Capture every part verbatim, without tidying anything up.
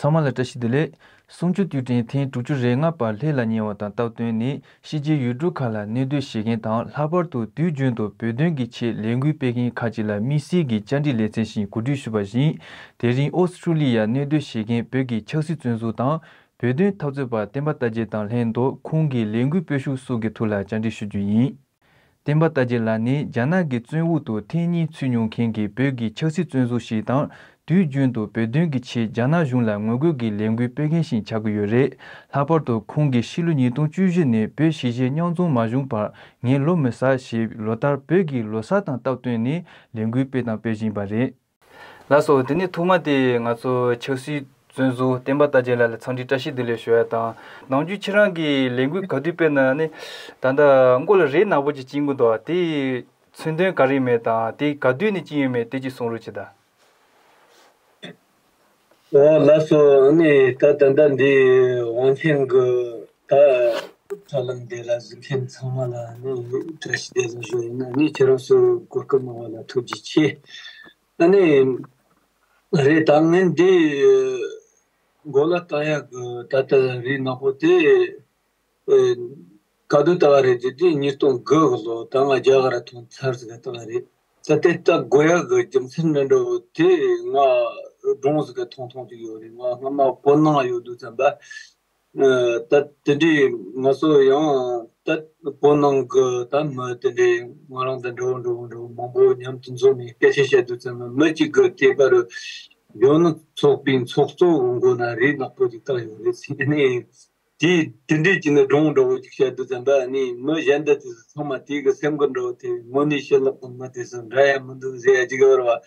ཚང་མ་ལ་བཀྲ་ཤིས་བདེ་ལེགས། གསུང་ཆོས་དུས་དྲན་ཐེངས་དྲུག་ཅུ་རེ་ལྔ་པ་ལྷན་ལ་ཉེ་བ་དང་སྟབས་བསྟུན་ནས་ཕྱི་རྒྱལ་ཡུལ་གྲུ་ཁག་ལ་གནས་སྡོད་བྱེད་མཁན་དང་ལྷག་པར་དུ་དུས་རྒྱུན་དུ་བོད་དོན་གྱི་ཆེད་ལས་འགུལ་སྤེལ་མཁན་ཁག་ཅིག་ལ་དམིགས་བསལ་གྱི་བཅར་འདྲི་ལེ་ཚན་ཞིག་གོ་སྒྲིག་ཞུས་པ་བཞིན། དེ་རིང་ཨོ་སི་ཁྲུ་ལི་ཡར་གནས་སྡོད་བྱེད་མཁན་བོད་ཀྱི་ཆབ་སྲིད་བཙོན་ཟུར་དང་། བོད་དོན་འཐབ་རྩོད་པ་བསྟན་པ་རྟ་རྒྱལ་དང་ལྷན་དུ་ཁོང་གི་ལས་འགུལ་སྤེལ་ཕྱོགས་སོགས་ཀྱི་ཐོག་ལ་བཅར་འདྲི་ཞུ་རྒྱུ་ཡིན། བསྟན་པ་རྟ་རྒྱལ་ལགས་ནི་རྒྱ་ནག་གི་བཙོན་འོག་ཏུ་ཐེངས་གཉིས་ཚུད་མྱོང་མཁན་གྱི་བོད་ཀྱི་ཆབ་སྲིད་བཙོན་ཟུར་ཞིག་དང་། དུས་རྒྱུན་དུ་བོད་དོན་གྱི་ཆེད་རྒྱ་ནག་གཞུང་ལ་ངོ་རྒོལ་གྱི་ལས་འགུལ་སྤེལ་མཁན་ཞིག་ཆགས་ཀྱི་ཡོད་རེད། ལྷག་པར་དུ་ཁོང་གིས་ཕྱི་ལོ་ཉིས་སྟོང་བཅུ་བཞི་ནས་བོད་གཞིས་བྱེས་མཉམ་འཛོམས་མ་བྱུང་བར་ངས་ལོ་མི་གསར་ཞེས་ལོ་ལྟར་བོད་ཀྱི་ལོ་གསར་དང་སྟབས་བསྟུན་ནས་ལས་འགུལ་སྤེལ་དང་སྤེལ་བཞིན་པ་རེད། ལགས་སོ། དེ་ནས་ཐོག་མ་དེ་ང་ཚོ་ཆབ་སྲིད་བཙོན་ཟུར་བསྟན་པ་རྟ་རྒྱལ་ལགས་ལ་འཚམས་འདྲི་བཀྲ་ཤིས་བདེ་ལེགས་ཞུ་ཡ་དང་། ནམ་རྒྱུན་ཁྱེད་རང་གིས་ལས་འགུལ་ག་དུས་སྤེལ་ན་ནི་ད་ལྟ་མགོ་ལ་རས་ནག་པོ་ཅིག་བཅིངས་གི་འདུག་དེའི་མཚོན་དོན་ག་རེ་མེད་དང་དེ་ག་དུས་ནས་བཅིངས་ཡོད་མེད་དེ་ཅིག་གསུང་རོགས་བྱེད་དང་། ཨོ་ལགས་སོ། ཨ་ནི་ད་ད་ལྟ་འདི་དབང་ཆེན་གི་ད་དྲ་ལམ་འདི་ལ་གཟིགས་མཁན་ཚང་མ་ལ་ནི་བཀྲ་ཤིས་བདེ་ལེགས་ཞུ་ཡིན། ཨ་ནི་ཁྱེད་རང་ཚོ་གོ་སྐབས་གནང་བ་ལ་ཐུགས་རྗེ་ཆེ། ཨ་ནི་རེད། ད་ངས་འདི་མགོ་ལ་བཏགས་ཡག་གི་ད་ལྟ་རིགས་ནག་པོ་དེ་ཨེ་ག་དུས་བཏགས་པ་རེད་ཟེར་དུས་ཉིས་སྟོང་དགུ་གི་ལོ་ད་ང་རྒྱ་གར་ཐོན་ཚར་ཟིག་ག་བཏགས་པ་རེད། ད་དེ་བཏགས་དགོས་ཡག་གི་རྒྱུ་མཚན་འདྲ་འདྲ་བོ་དེ་ང་སྒྲུང་ཟིག་ག་ཐུང་ཐུང་ཅིག་ཡོད་རེད། ང་སྔ་མ་བོད་ནང་ཡོད་དུས་ཙམ་པ། ཨ་ད་དེ་འདྲའི་ང་ཚོ་ཡང་ད་བོད་ནང་གི་ད་མི་དེ་འདྲའི་ང་རང་དང་འདྲ་བོ་འདྲ་བོ་འདྲ་བོ་མང་པོ་མཉམ་དུ་འཛོམས་ནས་སྐད་ཆ་བཤད་དུས་ཙམ་པ་མི་གཅིག་གིས་དེ་པར་གཞོན་ནུ་ཚོགས་པའི་ཚོགས་གཙོ་གི་མགོ་ན་རིགས་ནག་པོ་ཅིག་བཏགས་ཡོད་རེད་ཟེར་ནས། དེ་དེ་འདྲའི་ཅིག་ནི་སྒྲུང་འདྲ་བོ་ཅིག་བཤད་དུས་ཙམ་པ་ནི་མི་གཞན་དག་དེ་ཚོ་ཚང་མ་དེ་གི་སེམས་ཁུར་འདྲ་བོ་དེ་དངོས་གནས་ཕྱི་ལོགས་གི་མི་དེ་ཚོ་འདྲ་ཡ་མི་འདུག་ཟེར་ཡ་ཅིག་ཡོད་རེད་བ།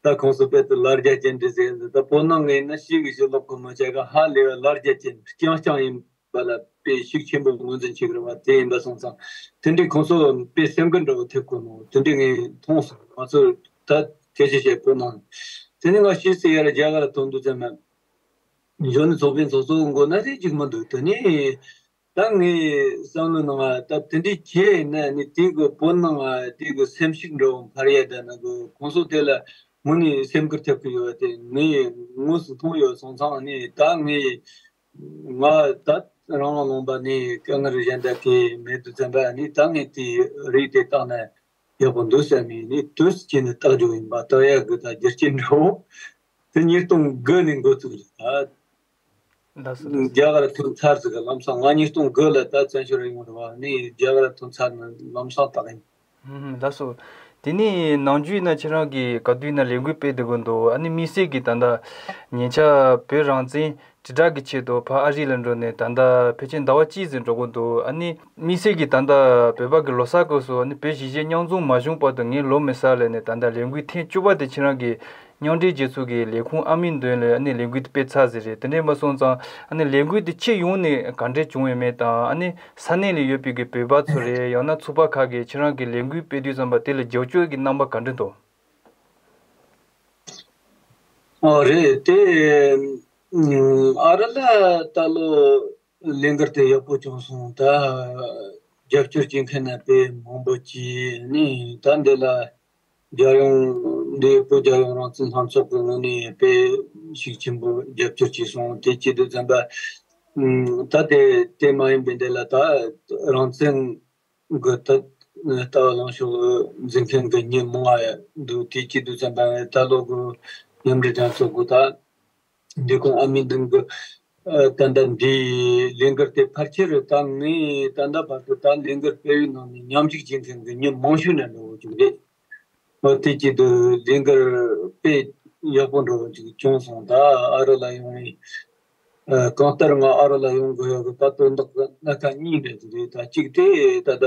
ད་ཁོང་ཚོ་དཔེ་དེ་ལར་རྒྱ་ཅན་འདྲ་ཟེར་ཡ་འདི་ད་བོད་ནང་གི་ཡིན་ན་ཕྱི་གི་ཕྱི་ལོགས་གི་མི་བྱ་ག་ཧ་ལས་པ་ལར་རྒྱ་ཅན་རྐྱང་རྐྱང་ཡིན་པ་ལ་དཔེ་ཤུགས་ཆེན་པོ་ངོས་འཛིན་བྱེད་ཀྱི་རེད་བ། དེ་ཡིན་པ་སོང་ཙང་དེ་འདྲའི་ཁོང་ཚོ་དཔེ་སེམས་ཁུར་འདྲ་བོ་ཐེབས་གོ་ནོ་དེ་འདྲའི་ངས་མཐོང་སོང་། ང་ཚོ་ད་སྐད་ཆ་བཤད་གོ་ནོ་དེ་ནི་ང་ཤེས་ཟེར་ཡ་ར་རྒྱ་གར་ཐོན་དུས་ཙམ་ན། གཞོན་ནུ་ཚོགས་པའི་ཚོགས་གཙོ་མགོ་ན་རེ་གཅིག་མི་འདུག་དེ་ནས་ད་ངའི་བསམ་བློའི་ནང་ད་དེ་འདྲའི་ཁྱེད་ཡིན་ན་ནི་དེ་གི་བོད་ནང་དེ་གི་སེམས་ཤུགས་འདྲ་བོ་འཕར་ཡ་ད་ན་གི་ཁོང་ཚོ་དེ་ལ་དངོས་ནས་སེམས་ཁུར་ཐེབས་གི་ཡོད་དེ་ངས་དངོས་སུ་མཐོང་ཡོད་སོང་ཙང་ནི་ད་ངས་ང་ད་རང་དབང་ལུང་པ་ནས་དཀའ་ངལ་གཞན་དག་གི་མེད་དུ་ཙམ་པ་ནི་ད་ངས་དེ་རིགས་དེ་བཏང་ན་ཡག་པོ་འདུག་བསམ་ནས་ནི་དུས་སུ་བྱས་ནས་བཏགས་རྒྱུ་ཡིན་པ་བཏགས་ཡག་གི་ད་རྒྱུ་རྐྱེན་འདྲ་བོ། དེ་ཉིས་སྟོང་དགུ་ནས་འགོ་བཙུགས་རེད་ད། ལགས་སོ་ལགས་སོ། རྒྱ་གར་ཐོན་ཚར་ཟིག་གི་ལམ་སང་ང་ཉིས་སྟོང་དགུ་ལ་ད་བཙན་བྱོལ་ཡོང་རེད་བ་ནི་རྒྱ་གར་ཐོན་ཚར་ནས་ལམ་སང་བཏགས་ཡིན། ཧུམ་ལགས་སོ། དེ་ནས་ནམ་རྒྱུན་ཡིན་ན་ཁྱེད་རང་གིས་ག་དུས་ཡིན་ན་ལས་འགུལ་སྤེལ་བསྡད་ཀྱི་འདུག་ཨ་ནི་དམིགས་བསལ་གྱིས་ད་ལྟ་ཉེ་ཆར་བོད་རང་བཙན་དྲིལ་བསྒྲགས་ཀྱི་ཆེད་དུ་ཕར་ཨ་རི་ལ་འགྲོ་ནས་ད་ལྟ་ཕལ་ཆེར་ཟླ་བ་གཅིག་ཙམ་འགྲོ་གི་འདུག་ཨ་ནི་དམིགས་བསལ་གྱིས་ད་ལྟ་བོད་པ་གི་ལོ་གསར་སྐབས་སུ་ཨ་ནི་བོད་གཞིས་བྱེས་མཉམ་འཛོམས་མ་བྱུང་བར་དུ་ངས་ལོ་མི་གསར་ལ་ནས་ད་ལྟ་ལས་འགུལ་ཐེངས་བཅུ་པ་དེ་ཁྱེད་རང་གིས་མཉམ་འབྲེལ་རྒྱལ་ཚོགས་ཀྱི་ལས་ཁུངས་ཨ་མི་མདུན་ལ་ཨ་ནི་ལས་འགུལ་དེ་སྤེལ་ཚར་ཟིན་རེད། དེ་འདྲ་མ་སོང་ཙང་ཨ་ནི་ལས་འགུལ་དེ་སྤྱི་ཡོངས་ནས་ག་འདྲས་བྱུང་ཡོད་མེད་དང་ཨ་ནི་ས་གནས་ལ་ཡོད་པའི་གི་བོད་པ་ཚོ་རེད་ཡང་ན་ཚོགས་པ་ཁག་གིས་ཁྱེད་རང་གི་ལས་འགུལ་སྤེལ་དུས་ཙམ་པ་དེ་ལ་རྒྱབ་སྐྱོར་གྱི་རྣམ་པ་ག་འདྲ་འདུག་ཨོ་རེད་དེ། ཨ་རི་ལ་ད་ལོ་ལས་འགུལ་དེ་ཡག་པོ་བྱུང་སོང་། ད་རྒྱབ་སྐྱོར་བྱེད་མཁན་ན་དཔེ་མང་པོ་གྱིས་ནི་ད་འདི་ལ་རྒྱལ་ཡོངས་འདི་བོད་རྒྱལ་ཡོངས་རང་བཙན་ལྷན་ཚོགས་ཀྱི་ངོས་ནས་དཔེ་ཤུགས་ཆེན་པོ་རྒྱབ་སྐྱོར་བྱས་སོང་། དེ་བྱེད་དུས་ཙམ་པ་ད་དེ་དེ་མ་ཡིན་པའི་འདི་ལ་ད་རང་བཙན་གི་ད་ལྟ་བ་ལངས་ཕྱོགས་འཛིན་མཁན་གྱི་མི་མང་ང་འདུག་དེ་བྱེད་དུས་ཙམ་པ་ད་ལོ་གི་མཉམ་འབྲེལ་རྒྱལ་ཚོགས་གི་ད་འདི་ཁོང་ཨ་མི་འདུན་གི་ད་ལྟ་འདི་ལས་འགུལ་དེ་ཕལ་ཆེར་ད་ངས་ད་ལྟ་བར་དུ་ད་ལས་འགུལ་སྤེལ་བའི་ནང་ནས་མཉམ་ཞུགས་བྱེད་མཁན་གྱི་མི་མང་ཤོས་ན་འགྲོ་བ་ཅིག་རེད། ཨོ་དེ་བྱེད་དུས་ལས་འགུལ་དཔེ་ཡག་པོ་འགྲོ་བ་ཅིག་བྱུང་སོང་། ད་ཨ་རི་ལ་ཡོང་བའི་ཨ་གང་ལྟར་ང་ཨ་རི་ལ་ཡོང་དགོས་ཡག་གི་ད་དོན་དག་གི་སྣ་ཁ་གཉིས་འདྲ་ཅིག་རེད། ད་གཅིག་དེ་ད་ལྟ་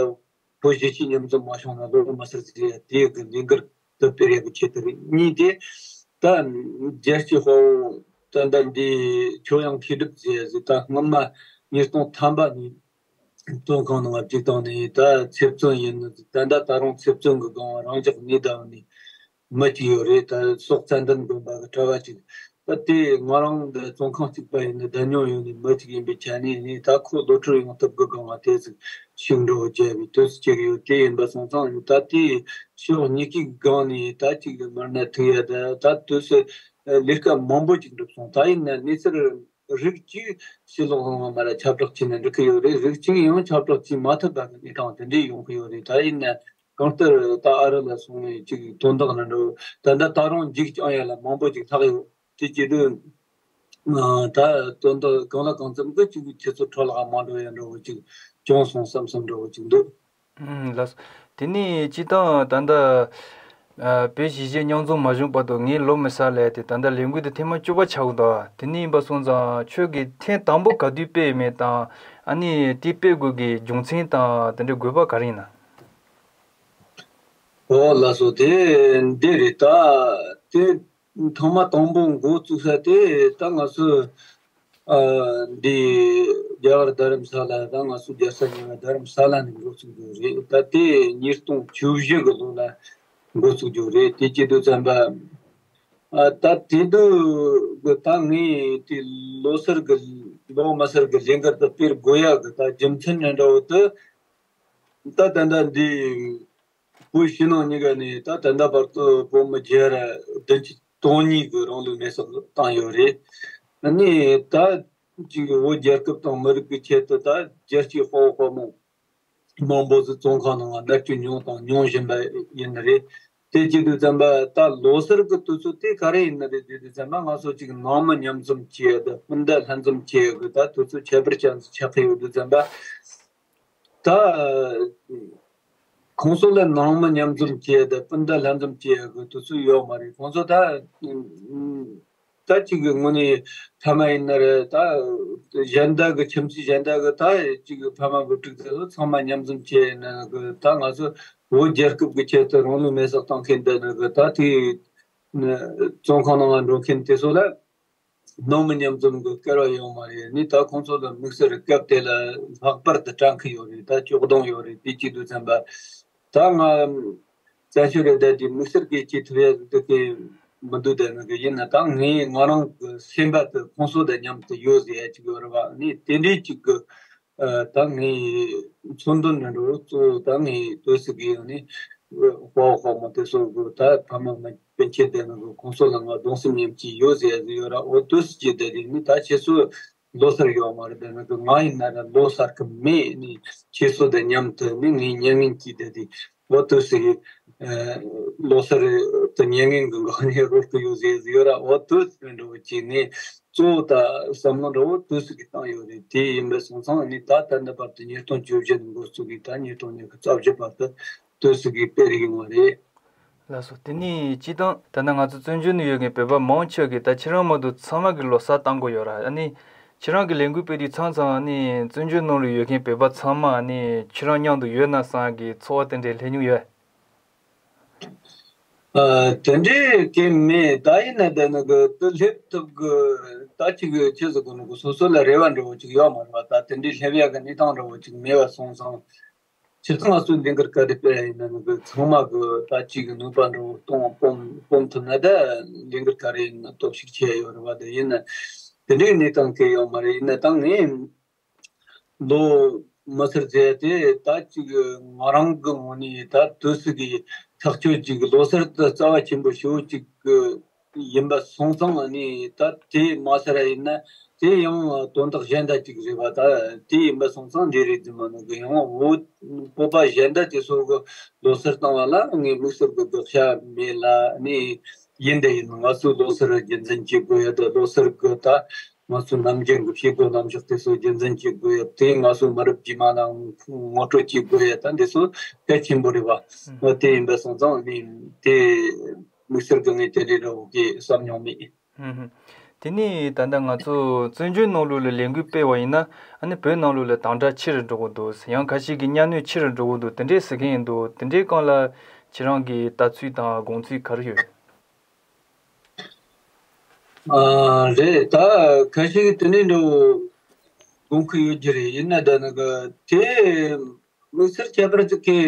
བོད་གཞིས་བྱེས་མཉམ་འཛོམས་མ་བྱུང་ན་ལོ་མ་ཟེར་ཟིག་རེད། དེ་གི་ལས་འགུལ་དུ་སྤེལ་ཡག་གི་ཆེད་དུ་རེད། གཉིས་དེ་ད་རྒྱལ་སྤྱིའི་དཔའ་བོ་ད་ལྟ་འདི་ཁྱོད་ཡང་མཁས་གྲུབ་ཟེར་ཡ་ཟིག་ད་སྔོན་མ་ཉིས་སྟོང་ཐམ་པ་ནས་བཙོན་ཁང་ནང་ལ་བཅུག་བཏང་ནས་ད་ཚེ་བཙོན་ཡིན་ནི་ད་ལྟ་ད་རུང་ཚེ་བཙོན་གྱི་སྒང་རང་འཇགས་གནས་བསྡད་ནས་མི་གཅིག་ཡོད་རེད། ད་སོག་ཙན་དན་དགོན་པ་གི་གྲྭ་བ་གཅིག་ད་དེ་ང་རང་འདི་བཙོན་ཁང་གཅིག་པ་ཡིན་ནི་བདེ་མྱོང་ཡོད་ནི་མི་གཅིག་ཡིན་པའི་ཆ་ནས་ནི་ད་ཁོ་གློད་བཀྲོལ་ཡོང་ཐབས་ཀྱི་སྒང་ང་དེ་ཟིག་ཤུགས་འགྲོ་བརྒྱབ་པའི་དུས་སུ་བཅུག་ཡོད། དེ་ཡིན་པ་སོང་ཙང་ད་དེ་ཕྱོགས་གཉིས་ཀའི་སྒང་ནས་ད་གཅིག་གི་མར་ན་ཐུག་ཡ་ད་ད་དུས་སུ་ ལས་ཀ་མང་པོ་ཅིག་འགྲུབ་སོང་། ད་ཡིན་ན་གནས་ཚུལ་རིགས་གཅིག་ཕྱི་ལོགས་ལྷང་ལྷང་མ་ར་ཁྱབ་བསྒྲགས་བྱས་ནས་འགྲིག་གི་ཡོད་རེད། རིགས་གཅིག་ཡང་ཁྱབ་བསྒྲགས་བྱེད་མ་ཐུབ་པ་གི་གནས་སྟངས་དེ་འདྲས་ཡོང་གི་ཡོད་རེད། ད་ཡིན་ན་གང་ལྟར་ད་ཨ་རི་ལ་སོང་ནས་ཅིག་དོན་དག་ནང་འགྲོ། ད་ལྟ་ད་རུང་འཇིགས་ཀྱང་ཡ་ལ་མང་པོ་ཅིག་ལྷག་ཡོད། དེ་བྱེད་དུས་ད་དོན་དག་གང་ལ་གང་འཚམ་གི་ཅིག་ཁྱེད་ཚོ་འཕྲོ་བརླག་མ་འགྲོ་ཡ་འདྲ་བོ་ཅིག་བྱུང་སོང་བསམ་བསམ་འདྲ་བོ་ཅིག་འདུག། ཨུམ། ལགས་སོ། དེ་ནས་སྤྱིར་བཏང་ད་ལྟ་ཨ་བོད་གཞིས་བྱེས་མཉམ་འཛོམས་མ་བྱུང་བར་དུ་ངས་ལོ་མི་ས་ལས་དེ་ད་ལྟ་ལས་འགུལ་དེ་ཐེངས་མ་བཅུ་པ་ཆགས་འདུག། དེ་ནས་ཡིན་པ་སོང་ཙང་ཁྱོད་ཀྱིས་ཐེངས་དང་པོ་ག་དུས་སྤེལ་མེད་དང་ཨ་ནི་དེ་སྤེལ་དགོས་ཀྱི་རྒྱུ་མཚན་དང་དེ་འདྲའི་དགོས་པ་ག་རེ་ཡིན་ན། ཨོ་ལགས་སོ། དེ་འདི་རེད། ད་དེ་ཐེངས་མ་དང་པོ་འགོ་བཙུགས་ས་དེ་ད་ང་ཚོ་ཨ་འདི་རྒྱ་གར་རྡ་རམ་ས་ལ། ད་ང་ཚོ་རྒྱལ་ས་ཉེ་བ་རྡ་རམ་ས་ལ་ནས་འགོ་བཙུགས་རྒྱུ་རེད། ད་དེ་ཉིས་སྟོང་བཅུ་བཞི་གི་ལོ་ལ་འགོ་བཙུགས་རྒྱུ་རེད། དེ་བྱེད་དུས་ཙམ་པ་ཨ་ད་དེ་དུས་གི་ད་ངས་དེ་ལོ་སར་གི་ལོ་མ་སར་གི་ལས་འགུལ་དུ་སྤེལ་དགོས་ཡ་གི་ད་རྒྱུ་མཚན་ནི་འདྲ་བོ་དེ། ད་ད་ད་འདི་བོད་ཕྱི་ནང་གཉིས་ཀ་ནས་ད་ད་ལྟ་བར་དུ་བོད་མི་བརྒྱ་ར་བདུན་ཅུ་དོན་གཉིས་ཀྱི་རང་ལུས་མེར་སྲེག་བཏང་ཡོད་རེད། ཨ་ནི་ད་ཅིག་བོད་རྒྱལ་ཁབ་དང་མི་རིགས་ཀྱི་ཆེད་དུ་ད་རྒྱལ་གཅེས་དཔའ་བོ་དཔའ་མོ་མང་པོ་ཟིག་བཙོན་ཁང་ནང་མནར་གཅོད་མྱོང་དང་མྱོང་བཞིན་པ་ཡིན་ནི་རེད། དེ་བྱེད་དུས་ཙམ་པ་ད་ལོ་སར་གྱི་དུས་ཚོད་དེ་ག་རེ་ཡིན་ནི་རེད་ཟེར་དུས་ཙམ་པ་ང་ཚོ་ཅིག་ནང་མི་མཉམ་འཛོམས་བྱེད་ཡ་དང་སྤུན་ཟླ་ལྷན་འཛོམས་བྱེད་ཡ་གི་ད་དུས་ཚོད་ཁྱད་པར་ཅན་ཟིག་ཆགས་ཀྱི་ཡོད་དུས་ཙམ་པ། ད་ཁོང་ཚོ་ལ་ནང་མི་མཉམ་འཛོམས་བྱེད་ཡ་དང་སྤུན་ཟླ་ལྷན་འཛོམས་བྱེད་ཡ་གི་དུས་ཚོད་ཡོད་མ་རེད། ཁོང་ཚོ་ད་ད་ཅིག་གི་དངོས་གནས་ཕ་མ་ཡིན་ན་རེད། ད་གཞན་དག་གི་ཁྱིམ་མཚེས་གཞན་དག་གི་ད་ཅིག་གི་ཕ་མ་བུ་ཕྲུག་དེ་ཚོ་ཚང་མ་མཉམ་འཛོམས་བྱེད་ཡ་ན་གི་ད་ང་ཚོ་བོད་རྒྱལ་ཁབ་ཀྱི་ཆེད་དུ་རང་ལུས་མེར་སྲེག་བཏང་མཁན་དེ་ནི་གི་ད་དེ་བཙོན་ཁང་ནང་འགྲོ་མཁན་དེ་ཚོ་ལ། ནང་མི་མཉམ་འཛོམས་ཀྱི་སྐལ་བ་ཡོད་མ་རེད། ནི་ད་ཁོང་ཚོ་ལ་དམིགས་བསལ་སྐབས་དེ་ལ་ལྷག་པར་དུ་སྐྲག་གི་ཡོད་རེད། ད་སྐྱོ་གདུང་ཡོད་རེད། དེ་བྱེད་དུས་ཙམ་པ་ད་ང་བཙན་བྱོལ་རེད། ད་དེ་དམིགས་བསལ་གྱི་བྱེད་ཐུབ་ཡ་དེ་གི་མི་འདུག་དེ་ནི་གི་ཡིན་ན་ད་ངས་ང་རང་གི་སེམས་པ་དེ་ཁོང་ཚོ་དང་མཉམ་དུ་ཡོད་ཟེར་ཡ་ཅིག་ཡོད་རེད་བ། ནི་དེ་འདྲའི་ཅིག་གི་ད་ངའི་མཚོན་དོན་འདྲ་འགྲོ་གཙོ་བོ་ད་ངའི་ལྟོས་ཟིག་གི་ཡང་ནི་དཔའ་བོ་དཔའ་མོ་དེ་ཚོ་གི་ད་ཕ་མ་མ་སྤུན་མཆེད་དེ་ནང་གི་ཁོང་ཚོ་ལ་ང་གདུང་སེམས་མཉམ་སྐྱེད་ཡོད་ཟེར་ཡ་ཟིག་ཡོད་ར། འོ་ལྟོས་ཟིག་གི་དེ་རིགས་ནི་ད་ཁྱེད་ཚོ་ལོ་སར་ཡོད་མ་རེད། དེ་ནང་གི་ང་ཡིན་ན་ར་ལོ་སར་གི་མེད། ནི་ཁྱེད་ཚོ་དང་མཉམ་དུ་ནི་ངའི་མྱ་ངན་གྱིས་དེ་དེ་འོ་ལྟོས་ཟིག་གི་ལོ་སར་དུ་མྱ་ངན་གི་འགག་ནས་རོལ་གི་ཡོད་ཟེར་ཡ་ཟིག་ཡོད་ར། འོ་ལྟོས་ཟིག་འགྲོ་གི་ནི། གཙོ་བོ་ད་བསམ་བློ་འདྲ་བོ་དུས་སུ་གི་བཏང་ཡོད་རེད། དེ་ཡིན་པ་སོང་ཙང་ནི་ད་ད་ལྟ་བར་དུ་ཉིས་སྟོང་བཅུ་བཞི་ནས་འགོ་བཙུགས་གི་ད་ཉིས་སྟོང་ཉི་ཤུ་རྩ་བཞི་བར་དུ་དུས་སུ་གི་སྤེལ་ཡོང་བ་རེད། ལགས་སོ། དེ་ནས་སྤྱིར་བཏང་ད་ལྟ་ང་ཚོ་བཙན་བྱོལ་ནང་ཡོད་མཁན་བོད་པ་མང་ཆེ་གིས་ད་ཁྱེད་རང་མ་གཏོགས་ཚང་མ་གིས་ལོ་གསར་བཏང་གི་ཡོད་ར། ཨ་ནི་ཁྱེད་རང་གི་ལས་འགུལ་སྤེལ་དུས་ཚང་ཚང་ཨ་ནི་བཙན་བྱོལ་ནང་ལ་ཡོད་མཁན་བོད་པ་ཚང་མ་ཨ་ནི་ཁྱེད་རང་མཉམ་དུ་ཡོད་ན་བསམ་གི་ཚོར་བ་དེ་འདྲའི་སླེབས་མྱོང་ཡོད། ཨ། དེ་འདྲའི་གི་མེད། ད་ཡིན་ན་དེ་ནི་གི་དུ་སླེབས་ཐུབ་གི་ད་ཅིག་གི་ཆི་ཟིག་གི་ནི་གི་སོ་སོ་ལ་རེ་བ་འདྲ་བོ་ཅིག་ཡོད་མ་རེད་བ། ད་དེ་འདྲའི་སླེབས་ཡག་གི་གནས་སྟངས་འདྲ་བོ་ཅིག་མེད་པ་སོང་ཙང་། སྤྱིར་བཏང་ང་ཚོའི་ལས་འགུལ་ག་རེ་སྤེལ་ཡ་ཡིན་ན་ནི་གི་ཚང་མ་གི་ད་ཅིག་གི་ནུས་པ་འདྲ་བོ་གཏོང་སྤོམ་སྤོམ་ཐུབ་ན་ད་ལས་འགུལ་ག་རེ་ཡིན་ན་སྟོབས་ཤུགས་ཆེ་ཡོད་རེད་བ། དེ་ཡིན་ན་དེ་འདྲའི་གནས་སྟངས་གི་ཡོད་མ་རེད། ཡིན་ན་ད་ངས། ལོ་མི་སར་ཟེར་དེ་ད་ཅིག་ང་རང་གི་ངོས་ནས་ད་དུས་སུ་གི་ཐག་གཅོད་ཅིག་ལོ་སར་དུ་རྩ་བ་ཆེན་པོ་ཞེ་པོ་ཅིག་ཡིན་པ་སོང་ཙང་ནི་ད་དེ་མ་སར་ཡིན་ན་དེ་ཡང་དོན་དག་གཞན་དག་ཅིག་རེད་བ། ད་དེ་ཡིན་པ་སོང་ཙང་འདི་རེད་ཟེར་མ་ནོ་གི་ཡང་བོད་བོད་པ་གཞན་དག་དེ་ཚོ་གི་ལོ་སར་བཏང་བ་ལ་ངས་དམིགས་བསལ་གི་དགག་བྱ་མེད་ལ་ནི་ཡིན་དེ་ཡིན། ང་ཚོའི་ལོ་སར་རྒྱུན་འཛིན་བྱེད་དགོས་ཡ་ད་ལོ་སར་གི་ད། ང་ཚོ་ནམ་རྒྱུན་གྱི་བྱེད་སྒོ་རྣམ་གཞག་དེ་ཚོ་རྒྱུན་འཛིན་བྱེད་དགོས་ཡ། དེ་ང་ཚོ་མི་རབས་རྗེས་མ་ལ་ངོ་སྤྲོད་བྱེད་དགོས་ཡ། ད་འདི་ཚོ་གལ་ཆེན་པོ་རེད་བ། ཨ། དེ་ཡིན་པ་སོང་ཙང་ནི་དེ་དམིགས་བསལ་གྱི་ངས་དེ་འདྲའི་འདྲ་བོ་གི་བསམ་མྱོང་མེད། ཨུ་ཧུམ། དེ་ནས་ད་ལྟ་ང་ཚོ་བཙན་བྱོལ་ནང་ལོགས་ལ་ལས་འགུལ་སྤེལ་བ་ཡིན་ན་ཨ་ནི་བོད་ནང་ལོགས་ལ་དམ་དྲག་ཆེ་རུ་འགྲོ་གི་འདུག། ཡང་ཁ་ཤས་ཀྱིས་གཉའ་གནོན་ཆེ་རུ་འགྲོ་གི་འདུག། དེ་འདྲའི་ཟེར་མཁན་ཡང་འདུག། དེ་འདྲའི་སྒང་ལ་ཁྱེད་རང་གི་ལྟ་ཚུལ་དང་དགོངས་ཚུལ་ག་རེ་ཡོད། ཨ། རེད། ད་ཁ་ཤས་ཀྱིས་དེ་འདྲའི་འདྲ་བོ་དགོངས་ཀྱི་ཡོད་ཀྱི་རེད། ཡིན་ན་ད་ནི་གི་དེ་དམིགས་བསལ་ཁྱད་པར་ཅིག་གི་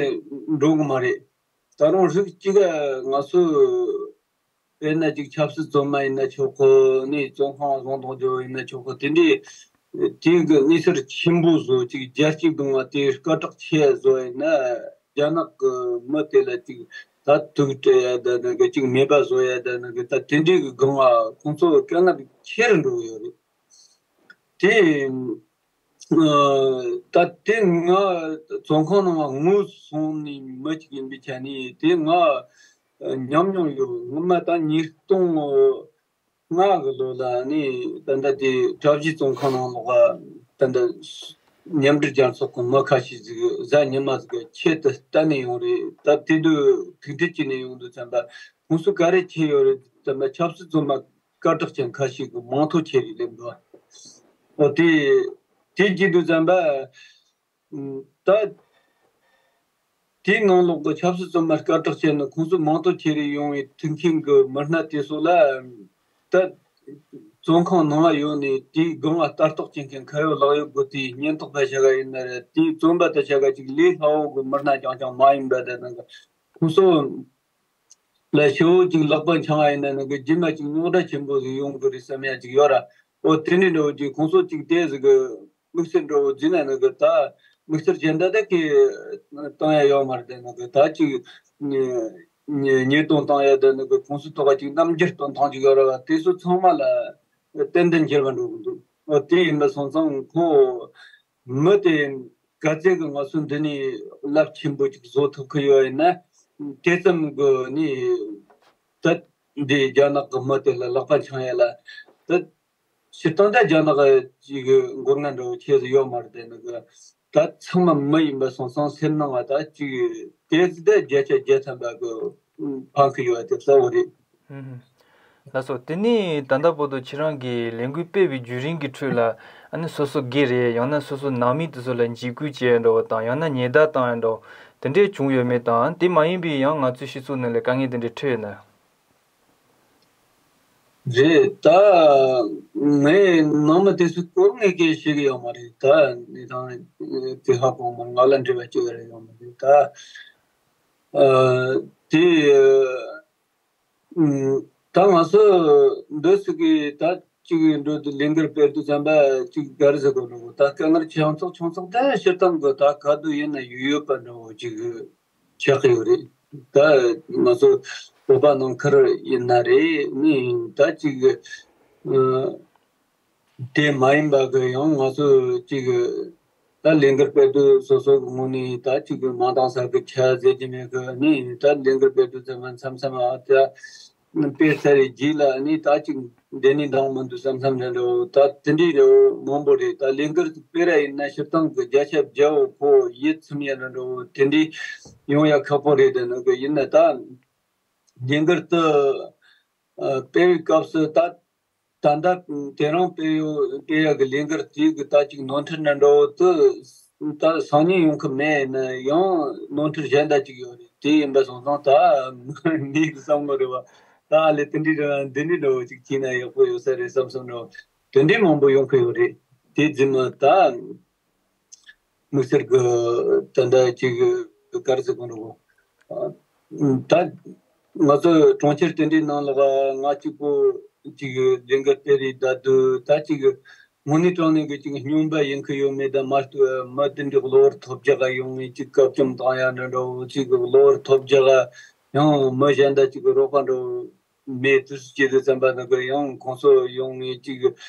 འགྲོ་གི་མ་རེད། ད་རུང་རིགས་གཅིག་ག་ང་ཚོ་དཔེར་ན་ཅིག་ཆབ་སྲིད་བཙོན་མ་ཡིན་ན་ཆོག་གི། ནི་བཙོན་ཁང་བཟུང་གཏོང་རྒྱུ་ཡིན་ན་ཆོག་གི། དེ་འདྲའི་དེ་གི་གནས་ཚུལ་ཆེན་པོ་བཟོ་ཅིག་རྒྱལ་གཅེས་སྡོང་བ་དེ་སྐད་གྲགས་ཆེ་བཟོ་ཡིན་ན་རྒྱ་ནག་གི་མི་དེ་ལ་ཅིག་ད་དུག་སྤྲད་ཡ་ད་ནི་གི་གཅིག་མེད་པ་བཟོ་ཡ་ད་ནི་གི་ད་དེ་འདྲའི་གི་སྒང་ལ་ཁོང་ཚོ་དཀའ་ངལ་ཆེ་རུ་འགྲོ་གི་ཡོད་རེད། དེ་ད་དེ་ང་བཙོན་ཁང་ནང་ང་ངོ་སོང་ནས་མི་གཅིག་ཡིན་པའི་ཆ་ནས་དེ་ང་ཉམས་མྱོང་ཡོད། སྔོན་མ་ད་ཉིས་སྟོང་ལྔ་གི་ལོ་ལ་ནི་ད་ལྟ་དེ་གྲྭ་བཞི་བཙོན་ཁང་ནང་ལོགས་ད་ལྟ་མཉམ་འབྲེལ་རྒྱལ་ཚོགས་ཀྱི་མི་ཁ་ཤས་ཟིག་གཟའ་ཉི་མ་ཟིག་གི་ཆེད་དུ་གཏན་ནས་ཡོང་རེད། ད་དེ་དུས་ཐུག་འཕྲད་བྱས་ནས་ཡོང་དུས་ཙམ་པ་ཁོང་ཚོ་ག་རེ་བྱས་ཡོད་རེད་ཙམ་པ་ཆབ་སྲིད་བཙོན་པ་སྐད་གྲགས་ཅན་ཁ་ཤས་ཀྱི་མིང་ཐོ་ཁྱེར་རེ་སླེབས་འདུག་ཨོ་དེ་དེ་བྱེད་དུས་ཙམ་པ། ད། དེའི་ནང་ལོགས་ཀྱི་ཆབ་སྲིད་བཙོན་པ་སྐད་གྲགས་ཅན་ནི་ཁོང་ཚོ་མིང་ཐོ་ཁྱེར་རེ་ཡོང་བའི་ཐུག་མཁན་གྱི་མི་སྣ་དེ་ཚོ་ལ། ད། བཙོན་ཁང་ནང་ལ་ཡོད་ནས་དེའི་སྒང་ལ་ལྟ་རྟོག་བྱེད་མཁན་ཁ་ཡོད་ལག་ཡོད་དགོས་དུས་ཉེན་རྟོག་པ་ཆ་ག་ཡིན་ན་རེད། དེའི་བཙོན་པ་དེ་ཆ་ག་ཅིག་ལས་སླ་བོ་གི་མི་སྣ་རྐྱང་རྐྱང་མ་ཡིན་པ་དེ་ནང་གི་ཁོང་ཚོ་ལ་ཞེ་བོ་ཅིག་ལག་པ་འཆང་བ་ཡིན་ན་ནང་གི་རྗེས་མ་ཅིག་རྙོག་དྲ་ཆེན་པོ་ཟིག་ཡོང་གི་རེད་བསམ་ཡ་ཅིག་ཡོད་ར། ཨོ་དེ་འདྲའི་འདྲ་བོ་ཅིག་ཁོང་ཚོ་ཅིག་དེ་ཟིག་གི་དམིགས་བསལ་འདྲ་བོ་བརྫིས་ན་ནི་གི་ད་དམིགས་བསལ་གཞན་དག་ད་གི་བཏང་ཡ་ཡོད་མ་རེད། དེ་ནི་གི་ད་ཅིག་ཉེས་ཉེས་རྡུང་བཏང་ཡ་དེ་ནི་གི་ཁོང་ཚོའི་ཐོག་ག་ཅིག་རྣམ་འགྱུར་སྟོན་སྟངས་ཅིག་ཡོད་ར་བ། དེ་ཚོ་ཚང་མ་ལ་ཏན་ཏན་འགྱུར་བ་འགྲོ་གི་འདུག་ཨོ་དེ་ཡིན་པ་སོང་ཙང་ཁོ་མི་དེ་ག་ཚད་གི་ང་ཚོ་འདི་ནས་རླབས་ཆེན་པོ་ཅིག་བཟོ་ཐུབ་ཀི་ཡོད་ཡིན་ན། དེ་ཙམ་གི་ནི་ད་འདི་རྒྱ་ནག་གི་མི་དེ་ལ་ལག་པ་འཆང་ཡ་ལ་ད། སྤྱིར་བཏང་ད་རྒྱ་ནག་ཅིག་གི་མགོ་རྔ་འདྲ་བོ་ཁྱེད་ཚོ་ཡོད་མ་རེད། དེ་ནི་གི་ད་ཚང་མ་མི་ཡིན་པ་སོང་ཙང་སེམས་ནང་ང་ད་ཅིག་དེ་ད་བརྒྱ་ཆ་བརྒྱ་ཐམ་པ་གི་ཕངས་གི་ཡོད་དེ་གསལ་བོ་རེད། ཧུམ་ཧུམ། ལགས་སོ། དེ་ནས་ད་ལྟ་བར་དུ་ཁྱེད་རང་གིས་ལས་འགུལ་སྤེལ་བའི་བརྒྱུད་རིམ་གྱི་ཁྲོད་ལ་ཨ་ནི་སོ་སོ་སྒེར་རེད། ཡང་ན་སོ་སོ་ནང་མི་དེ་ཚོ་ལ་འཇིགས་སྐུལ་བྱས་འདྲ་བོ་དང་ཡང་ན་ཉེན་བརྡ་བཏང་ཡ་འདྲ་བོ་དེ་འདྲས་བྱུང་ཡོད་མེད་དང་དེ་མ་ཡིན་པའི་ཡང་ང་ཚོའི་སྤྱི་ཚོགས་ནང་ལ་དཀའ་ངལ་དེ་འདྲས་འཕྲད་ཡོད་ན། རེད་ད། ངས་ནང་མི་དེ་ཚོའི་སྐོར་ངས་སྐད་ཤེས་ཀྱི་ཡོད་མ་རེད། ད་ནི་དང་དེ་ཧ་གོ་མ་ང་ལ་འབྲེལ་བ་ཅི་ཡང་ཡོད་མ་རེད་ད། ཨ། དེ་ཨ། ད་ང་ཚོ་འདི་ཚོ་གིས་ད་ཅིག་འགྲོ་དུས་ལས་འགུལ་སྤེལ་དུས་ཙམ་པ་ཅིག་ག་རེ་ཟེར་དགོས་འགྲོ་གི་ད་དཀའ་ངལ་ཆུང་ཙག་ཆུང་ཙག་ད་སྤྱིར་བཏང་གི་ད་ག་དུས་ཡིན་ན་ཡོད་ཡོད་པ་འདྲ་བོ་ཅིག་ཆགས་ཀྱི་ཡོད་རེད། ད་ང་ཚོ་བོད་པ་ནང་ཁུལ་ཡིན་ན་རེད་ནི་ད་ཅིག་ཨ། དེ་མ་ཡིན་པ་གི་ཡང་ང་ཚོ་ཅིག་ད་ལས་འགུལ་སྤེལ་དུས་སོ་སོ་གི་ངོས་ནས་ད་ཅིག་མ་འདང་ས་གི་ཆ་ཟེར་གྱི་མེད་གི་ནི་ད་ལས་འགུལ་སྤེལ་དུས་ཙམ་པ་མཚམས་མཚམས་ཨ་ད་སྤེལ་ཚར་བའི་རྗེས་ལ་ནི་ད་ཅིག་འདི་ནས་འདང་མི་འདུག་བསམ་བསམ་རེད་འགྲོ། ད་དེ་འདྲའི་རེ་བ་མང་པོ་རེད། ད་ལས་འགུལ་སྤེལ་ར་ཡིན་ན་སྤྱིར་བཏང་གི་བརྒྱ་ཆ་བརྒྱ་བོ་ཁོ་ཡིད་ཚིམ་ཡ་འགྲོ་འགྲོ་དེ་འདྲའི་ཡོང་ཡ་ཁག་པོ་རེད། དེ་ནི་གི་ཡིན་ན་ད་ལས་འགུལ་དུ་སྤེལ་བའི་སྐབས་སུ་ད། ད་ལྟ་དེ་རིང་སྤེལ་ཡོད་སྤེལ་ཡག་གི་ལས་འགུལ་དེ་གི་ད་ཅིག་ནོར་འཁྲུལ་འདྲ་འདྲ་བོ་དེ་ད་སང་ཉིན་ཡོང་གི་མེད་ན་ཡང་ནོར་འཁྲུལ་གཞན་དག་ཅིག་ཡོད་རེད། དེ་ཡིན་པ་སོང་ཙང་ད་ངས་བསམ་གི་རེད་བ། ད་ཨ་ལས་དེ་འདྲའི་རེད་བ་འདི་འདྲའི་འདྲ་བོ་ཅིག་བྱས་ན་ཡག་པོ་ཡོད་ས་རེད་བསམ་བསམ་འདྲ་བོ་དེ་འདྲའི་མང་པོ་ཡོང་གི་ཡོད་རེད། དེ་རྫུན་མ་ད། དམིགས་བསལ་གྱི་ད་ལྟ་ཅིག་ག་རེ་ཟེར་དགོས་འགྲོ་གོ། ད་ང་ཚོ་གྲོང་ཁྱེར་དེ་འདྲའི་ནང་ལོགས་ང་གཅིག་པོ་ཅིག་ལས་འགུལ་སྤེལ་རེས་བསྡད་དུས་ད་ཅིག་དངོས་གནས་དྲང་གནས་ཀྱི་ཅིག་སྨྱོན་པ་ཡིན་གི་ཡོད་མེད་དང་མ་གཏོགས་མི་དེ་འདྲའི་གློ་བུར་ཐོལ་རྒྱག་ག་ཡོང་ངེས་ཅིག་བཀག་སྐྱོན་བཏང་ཡ་འདྲ་འདྲ་བོ་ཅིག་གློ་བུར་ཐོལ་རྒྱག་ག་ཡང་མི་གཞན་དག་ཅིག་གི་རོགས་པ་འདྲ་བོ། མེད་དུས་སུ་སྐྱེས་དུས་ཙམ་པ་ནི་གི་ཡང་ཁོང་ཚོ་ཡོང་ངེས་ཅིག་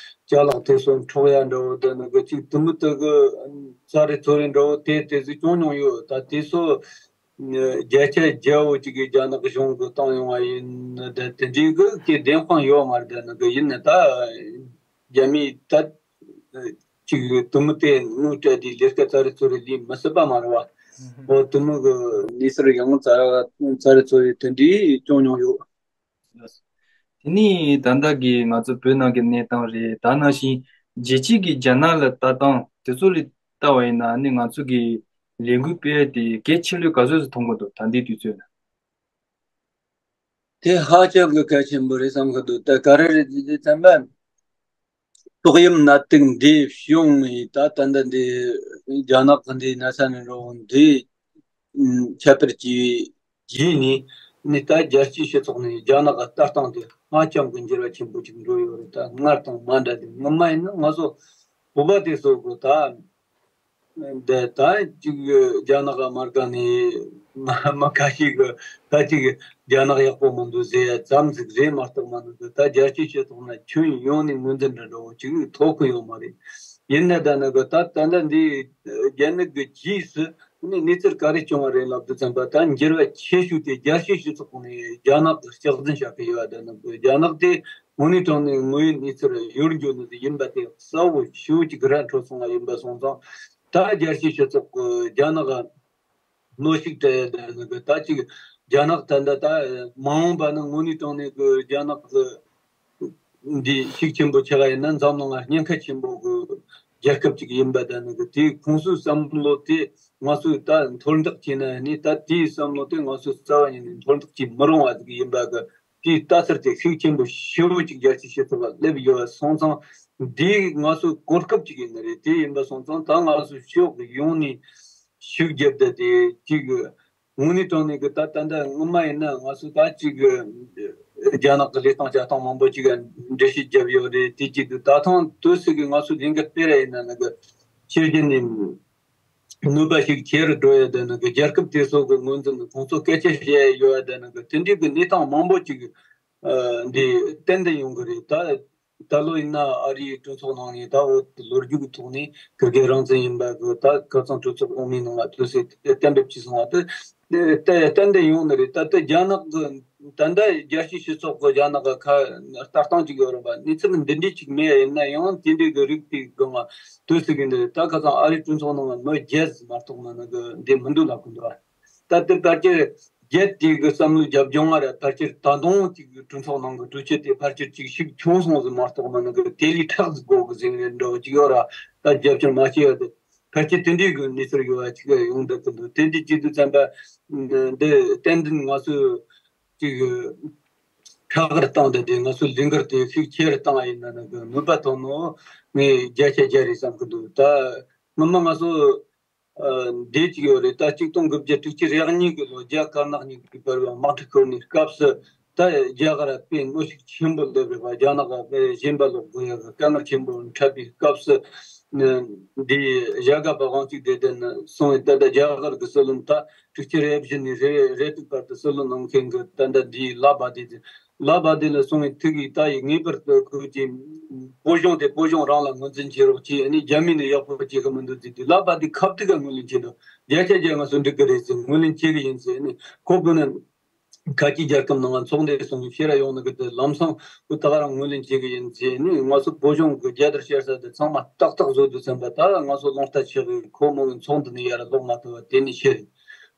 ཅ་ལག་དེ་ཚོ་འཕྲོག་ཡ་འདྲ་བོ་དེ་ནི་གི་ཅིག་དུ་མི་དུ་གི་ཙ་རེ་ཚོ་རེ་འདྲ་བོ་དེ་དེ་ཚོ་བྱུང་མྱོང་ཡོད། ད་དེ་ཚོ་བརྒྱ་ཆ་བརྒྱ་བོ་ཅིག་གི་རྒྱ་ནག་གཞུང་གི་བཏང་ཡོང་བ་ཡིན་ན་ད་དེ་འདྲའི་གི་ཀྱི་བདེན་དཔང་ཡོད་མ་རེད། ད་ནི་གི་ཡིན་ན་ད་རྒྱ་མིས་ད་ཅིག་དུ་མི་དེ་དངུལ་སྤྲད་དེ་ལས་ཀ་ཙ་རེ་ཚོ་རེ་ལས་མི་སྲིད་པ་མ་རེད་བ། འོ་དུ་མི་གི་གནས་ཚུལ་ཡང་ཙ་ཙ་རེ་ཚོ་རེ་དེ་འདྲའི་བྱུང་མྱོང་ཡོད། དེ་ནས་ད་ལྟ་གི་ང་ཚོ་བོད་ནང་གི་གནས་སྟངས་རེད། ད་ནང་བཞིན་རྒྱལ་སྤྱི་གི་རྒྱ་ནག་ལ་ལྟ་སྟངས་དེ་ཚོ་ལ་ལྟ་བ་ཡིན་ན་ནི་ང་ཚོ་གི་ལས་འགུལ་སྤེལ་ཡ་དེ་གལ་ཆེ་ལོས་ག་ཚོད་ཙམ་མཐོང་གི་འདུག་ད་ལྟའི་དུས་ཚོད་ལ། དེ་ཧ་ཅང་གི་གལ་ཆེན་པོ་རེད་བསམ་གི་འདུག་ད་ག་རེ་རེད་ཟེར་དུས་ཙམ་པ། ཏོག་དབྱིབས་ནད་དུག་འདི་བྱུང་ནས་ད་ད་ལྟ་འདི་རྒྱ་ནག་གི་འདི་ན་ཚ་ནས་འགྲོ་འདི་ཁྱབ་སྤེལ་གྱི་རྗེས་ནས་ནི་ད་རྒྱལ་སྤྱིའི་སྤྱི་ཚོགས་ནས་རྒྱ་ནག་གི་ལྟ་སྟངས་དེ་ཧ་ཅང་གི་འགྱུར་བ་ཆེན་པོ་ཅིག་འགྲོ་ཡོད་རེད། ད་སྔར་དང་མ་འདྲ་དེ་ངོ་མ་ཡིན་ན་ང་ཚོ་བོད་པ་དེ་ཚོ་གི་ད་ འདི་ད་ཅིག་རྒྱ་ནག་མ་དགའ་ནས་མ་མ་ཁ་ཤས་གི་ད་ཅིག་རྒྱ་ནག་ཡག་པོ་མི་འདུག་ཟེར་ཡ་ཙམ་ཟིག་རེད་མ་གཏོགས་མ་འདུག་ད་རྒྱལ་སྤྱིའི་སྤྱི་ཚོགས་ནང་ཁྱོན་ཡོངས་ནས་ངོས་འཛིན་འདྲ་འདྲ་བོ་ཅིག་ཐོབ་གི་ཡོད་མ་རེད། ཡིན་ན་ད་ནི་གི་ད་ད་ལྟ་འདི་རྒྱ་ནག་གི་རྗེས་སུ་ནི་གནས་ཚུལ་ག་རེ་བྱུང་བ་རེད་ལབ་དུས་ཙམ་པ། ད་འགྱུར་བ་ཆེ་ཤོས་དེ་རྒྱལ་སྤྱིའི་སྤྱི་ཚོགས་ནས་རྒྱ་ནག་གི་གཅེས་འཛིན་བྱ་གི་ཡོད་པ་ད་ནི་གི་རྒྱ་ནག་དེ་དངོས་གནས་དྲང་གནས་དངོས་ཡོད་གནས་ཚུལ་ཡོད་རྒྱུ་ནི་ཡིན་པ་དེ་གསལ་བོ་ཞེ་པོ་ཅིག་ར་འཕྲོད་སོང་བ་ཡིན་པ་སོང་ཙང་། ད་རྒྱལ་སྤྱིའི་སྤྱི་ཚོགས་ཀྱི་རྒྱ་ནག་གནོན་ཤུགས་སྤྲད་ཡ་ད་ནི་གི་ད་ཅིག་རྒྱ་ནག་ད་ལྟ་ད་མ་འོངས་པ་ནི་དངོས་གནས་དྲང་གནས་ཀྱི་རྒྱ་ནག་གི་འདི་ཤུགས་ཆེན་པོ་ཆགས་ཡིན་ན་འཛམ་གླིང་ལ་ཉེན་ཁ་ཆེན་པོ་གི་རྒྱལ་ཁབ་ཅིག་ཡིན་པ་ད་ནི་གི་དེའི་ཁོང་ཚོའི་བསམ་བློ་དེ་ང་ཚོས་ད་མཐོར་འདེགས་བྱས་ན་ནི་ད་དེའི་བསམ་བློ་དེ་ང་ཚོས་རྩ་བ་ཉིད་ནས་མཐོར་འདེགས་བྱེད་མི་རུང་བ་ཟིག་ཡིན་པ་གི་དེའི་ལྟ་ཚུལ་དེ་ཤུགས་ཆེན་པོ་ཞེ་པོ་ཅིག་རྒྱལ་སྤྱིའི་སྤྱི་ཚོགས་ལ་སླེབས་ཡོད་པ་སོང་ཙང་། འདི་ང་ཚོའི་གོ་སྐབས་ཅིག་ཡིན་ནི་རེད། དེ་ཡིན་པ་སོང་ཙང་ད་ང་ཚོས་ཕྱོགས་ཡོངས་ནས་ཤུགས་བརྒྱབ་བསྡད་དེ་ཅིག་དངོས་གནས་དྲང་གནས་ཀྱི་ད་ད་ལྟ་སྔོན་མ་ཡིན་ན་ང་ཚོ་ད་ཅིག་རྒྱ་ནག་གི་ལས་སྟངས་བྱ་སྟངས་མང་པོ་ཅིག་འགྲེལ་བཤད་བརྒྱབ་ཡོད་རེད། དེ་གཅིག་དུ་ད་ཐེངས་དུས་སུ་གི་ང་ཚོ་ལས་འགུལ་སྤེལ་ར་ཡིན་ན་ནི་གི་ཕྱི་རྒྱལ་ནས་ནུས་པ་ཞིག་ཆེ་རུ་འགྲོ་ཡ་དེ་ནི་གི་རྒྱལ་ཁབ་དེ་ཚོ་གི་ངོས་འཛིན་ནི་ཁོང་ཚོ་སྐད་ཆ་བཤད་ཡ་ཡོད་ཡ་དེ་ནི་གི་དེ་འདྲའི་གི་གནས་སྟངས་མང་པོ་ཅིག་ཨ་འདི་ཏན་ཏན་ཡོང་གི་རེད། ད་ད་ལོ་ཡིན་ན་ཨ་རིའི་གྲོས་ཚོགས་ནང་ནས་ད་འོ་ལོ་རྒྱུས་ཀྱི་ཐོག་ནས་ཁིར་གེ་རང་བཙན་ཡིན་པ་གི་ད་ཁ་སང་གྲོས་ཚོགས་འོག་མའི་ནང་ལ་དུས་ཚོད་གཏན་འབེབས་བྱས་སོང་བ་དེ་ཏན་ཏན་ཡོང་ནི་རེད། ད་ལྟ་རྒྱ་ནག་གི་ད་ལྟ་རྒྱལ་སྤྱིའི་སྤྱི་ཚོགས་ཀྱི་རྒྱ་ནག་གི་ཁ་ལྟ་སྟངས་ཅིག་ཡོད་རེད་པ། གནས་ཚུལ་འདི་འདྲའི་ཅིག་མེད་ཡིན་ན་ཡང་དེ་འདྲའི་གི་རིགས་དེའི་སྒང་ལ་དུས་ཚོད་ཀྱི་འདི་ད་ཁ་སང་ཨ་རིའི་གྲོས་ཚོགས་ནང་ལ་མི་བརྒྱད་ཙམ་མ་གཏོགས་མ་ནི་གི་འདི་མི་འདུག་ལབ་གི་འདུག་ད་ལྟ་ཕལ་ཆེར་རྒྱལ་དེ་གི་བསམ་བློ་རྒྱབ་ལྗོངས་ང་ར་ཕལ་ཆེར་ད་དུང་ཅིག་གྲོས་ཚོགས་ནང་གི་གྲོས་ཆོད་དེ་ཕལ་ཆེར་ཅིག་ཤུགས་ཆུང་སོང་ཟིག་མ་གཏོགས་མ་ནི་གི་དེ་ལས་ཁྲག་ཟིག་གོ་གི་ཟིག་རེད་འདྲ་བོ་ཅིག་ཡོད་ར། ད་རྒྱབ་སྐྱོར་མ་བྱས་ཡོད་དེ་ཕལ་ཆེར་དེ་འདྲའི་གི་གནས་ཚུལ་ཡོད་བ་ཅིག་ཡོང་བསྡད་གི་འདུག་དེ་འདྲའི་ཅིག་དུས་ཙམ་པ་འདི་ཏན་ཏན་ང་ཚོས་ཅིག་ཁྲག་ར་བཏང་བསྡད་དེ་ང་ཚོས་ལས་འགུལ་དེ་ཤུགས་ཆེ་རུ་བཏང་བ་ཡིན་ན་ནི་གི་ནུས་པ་ཐོན་ནོ་ངས་བརྒྱ་ཆ་བརྒྱ་རེད་བསམ་གི་འདུག་ད་སྔོན་མ་ང་ཚོ། ཨ། འདི་གཅིག་ཡོད་རེད། ད་གཅིག་སྟོང་དགུ་བརྒྱ་དྲུག་ཅུ་རེ་གཉིས་ཀྱི་ལོ་རྒྱ་དཀར་ནག་གཉིས་ཀྱི་བར་བའི་དམག་འཁྲུག་འཁོར་ནས་སྐབས་སུ་ད་རྒྱ་གར་དཔེ་གནོན་ཤུགས་ཆེན་པོ་སླེབས་རེད་པ། རྒྱ་ནག་དཔེ་ཞེན་པ་ལོག་དགོས་ཡ་གི་དཀའ་ངལ་ཆེན་པོ་འཕྲད་པའི་སྐབས་སུ། འདི་རྒྱ་གར་བ་དབང་ཅིག་བསྡད་དེ་ནི་སོང་བས་ད་ལྟ་རྒྱ་གར་གྱི་སྲིད་བློན་ད་དྲུག་ཅུ་རེ་བཞི་ནས་རེ་རེ་དྲུག་བར་དུ་སྲིད་བློན་གནང་མཁན་གྱི་ད་ལྟ་འདིའི་ལ་བ་དེ་དེ། ལ་བ་དེ་ལ་སོང་བའི་ཐུག་གིས་ད་ཡི་ངེས་པར་དུ་ཁོ་ཀྱི་བོད་གཞུང་དེ་བོད་གཞུང་རང་ལ་ངོས་འཛིན་བྱེད་རོགས་གྱིས། ཨ་ནི་རྒྱ་མི་ནི་ཡག་པོ་བྱེད་གི་མི་འདུག་ཟེར་དུས་ལ་བ་དེ་ཁ་ཐུག་ག་ངོས་ལེན་བྱེད་འདུག་བརྒྱ་ཆ་བརྒྱ་ང་ཚོ་འགྲིག་གི་རེད་ཟེར་ངོས་ལེན་བྱེད་གི་ཡིན་ཟེར། ཨ་ནི་ཁོ་བོད་ནི་ཁ་ཆེའི་རྒྱལ་ཁབ་ནང་ཚོགས་འདུ་སོང་ཕྱིར་ར་ཡོང་ནི་གི་དེ་ལམ་སང་ཁོ་ད་ག་རང་ངོས་ལེན་བྱེད་གི་ཡིན་ཟེར། ཨ་ནི་ང་ཚོ་བོད་གཞུང་གི་རྒྱལ་དར་ཤར་ས་དེ་ཚང་མ་ཏག་ཏག་བཟོ་དུས་ཙམ་པ་ད་ང་ཚོ་རླུང་རྟ་ཆག་གི་ཁོ་མོ་གི་ཚོགས་འདུ་ནས་ཡར་ལོག་མ་ཐུབ་པ་དེ་ནི་ཤེས་རེད།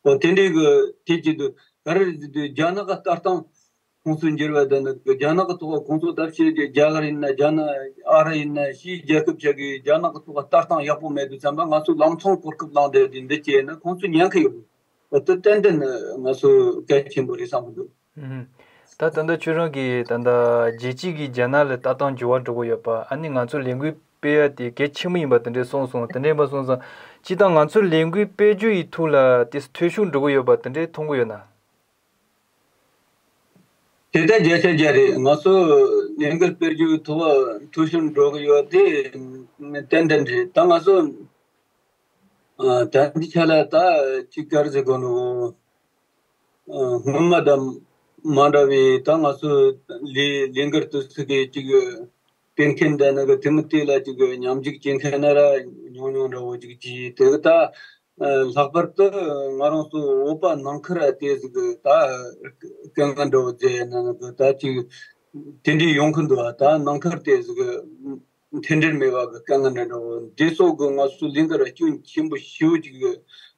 འོ་དེ་འདྲའི་གི་དེ་བྱེད་དུས། ག་རེ་རེད་ཟེར་དུས་རྒྱ་ནག་གི་ལྟ་སྟངས་ཁོང་ཚོའི་འགྱུར་བ་དེ་ནི་རྒྱ་ནག་གི་ཐོག་ཁོང་ཚོ་ད་ཕྱི་རྒྱལ་རྒྱ་གར་ཡིན་ན་རྒྱ་ནག་ཨ་རི་ཡིན་ན་ཕྱིའི་རྒྱལ་ཁབ་ཆ་གིས་རྒྱ་ནག་གི་ཐོག་ལྟ་སྟངས་ཡག་པོ་མེད་དུས་ཙམ་པ་ང་ཚོ་ལམ་སང་གོ་སྐབས་བླངས་བསྡད་དེ་འདི་བྱས་ན་ཁོང་ཚོ་ཉན་གི་ཡོད་རེད། འོ་དེ་ཏན་ཏན་ང་ཚོ་གལ་ཆེན་པོ་རེད་བསམ་གི་འདུག་ཨུམ། ད་ད་ལྟ་ཁྱོད་རང་གིས་ད་ལྟ་རྒྱལ་སྤྱི་གིས་རྒྱ་ནག་ལ་ལྟ་སྟངས་འགྱུར་བ་འགྲོ་གི་ཡོད་པ་ཨ་ནི་ང་ཚོ་ལས་འགུལ་སྤེལ་ཡ་དེ་གལ་ཆེན་པོ་ཡིན་པ་དེ་འདྲས་གསུངས་སོང་། དེ་འདྲས་ཡིན་པ་སོང་ཙང་སྤྱིར་བཏང་ང་ཚོ་ལས་འགུལ་སྤེལ་རྒྱུ་ཡི་ཐོག་ལ་དེ་འཐུས་ཤོར་འགྲོ་གི་ཡོད་པ་དེ་འདྲས་མཐོང་གི་ཡོད་ན། དེ་ལྟར་བརྒྱ་ཆ་བརྒྱ་རེད། ང་ཚོ་ལས་འགུལ་སྤེལ་རྒྱུའི་ཐོག་འཐུས་ཤོར་འགྲོ་གི་ཡོད་དེ་ཏན་ཏན་རེད། ད་ང་ཚོ་ཨ། ད་འདི་ཆ་ལ་ད་ཅིག་ག་རེ་ཟེར་དགོས་ནོ། ཨ། སྔོན་མ་དང་མ་འདྲ་བའི་ད་ང་ཚོ་ལས་ལས་འགུལ་དུ་ཚུགས་གི་ཅིག་སྤེལ་མཁན་དང་ནི་གི་དེ་མི་དེ་ལ་ཅིག་མཉམ་ཞུགས་བྱེད་མཁན་ན་ར་ཉུང་ཉུང་འདྲ་བོ་ཅིག་བྱས། དེ་གི་ད་ཨ། ལྷག་པར་དུ་ང་རང་ཚོ་བོད་པ་ནང་ཁུལ་ར་དེ་ཟིག་གི་ད་དཀའ་ངལ་འདྲ་བོ་ཟེར་ན་ནི་གི་ད་ཅིག་དེ་འདྲའི་ཡོང་གི་འདུག་ད་ནང་ཁུལ་དེ་ཟིག་གི་མཐུན་སྒྲིལ་མེད་པ་གི་དཀའ་ངལ་འདྲ་འདྲ་བོ་འདི་ཚོ་གི་ང་ཚོ་ལས་འགུལ་ར་སྐྱོན་ཆེན་པོ་ཞེ་པོ་ཅིག་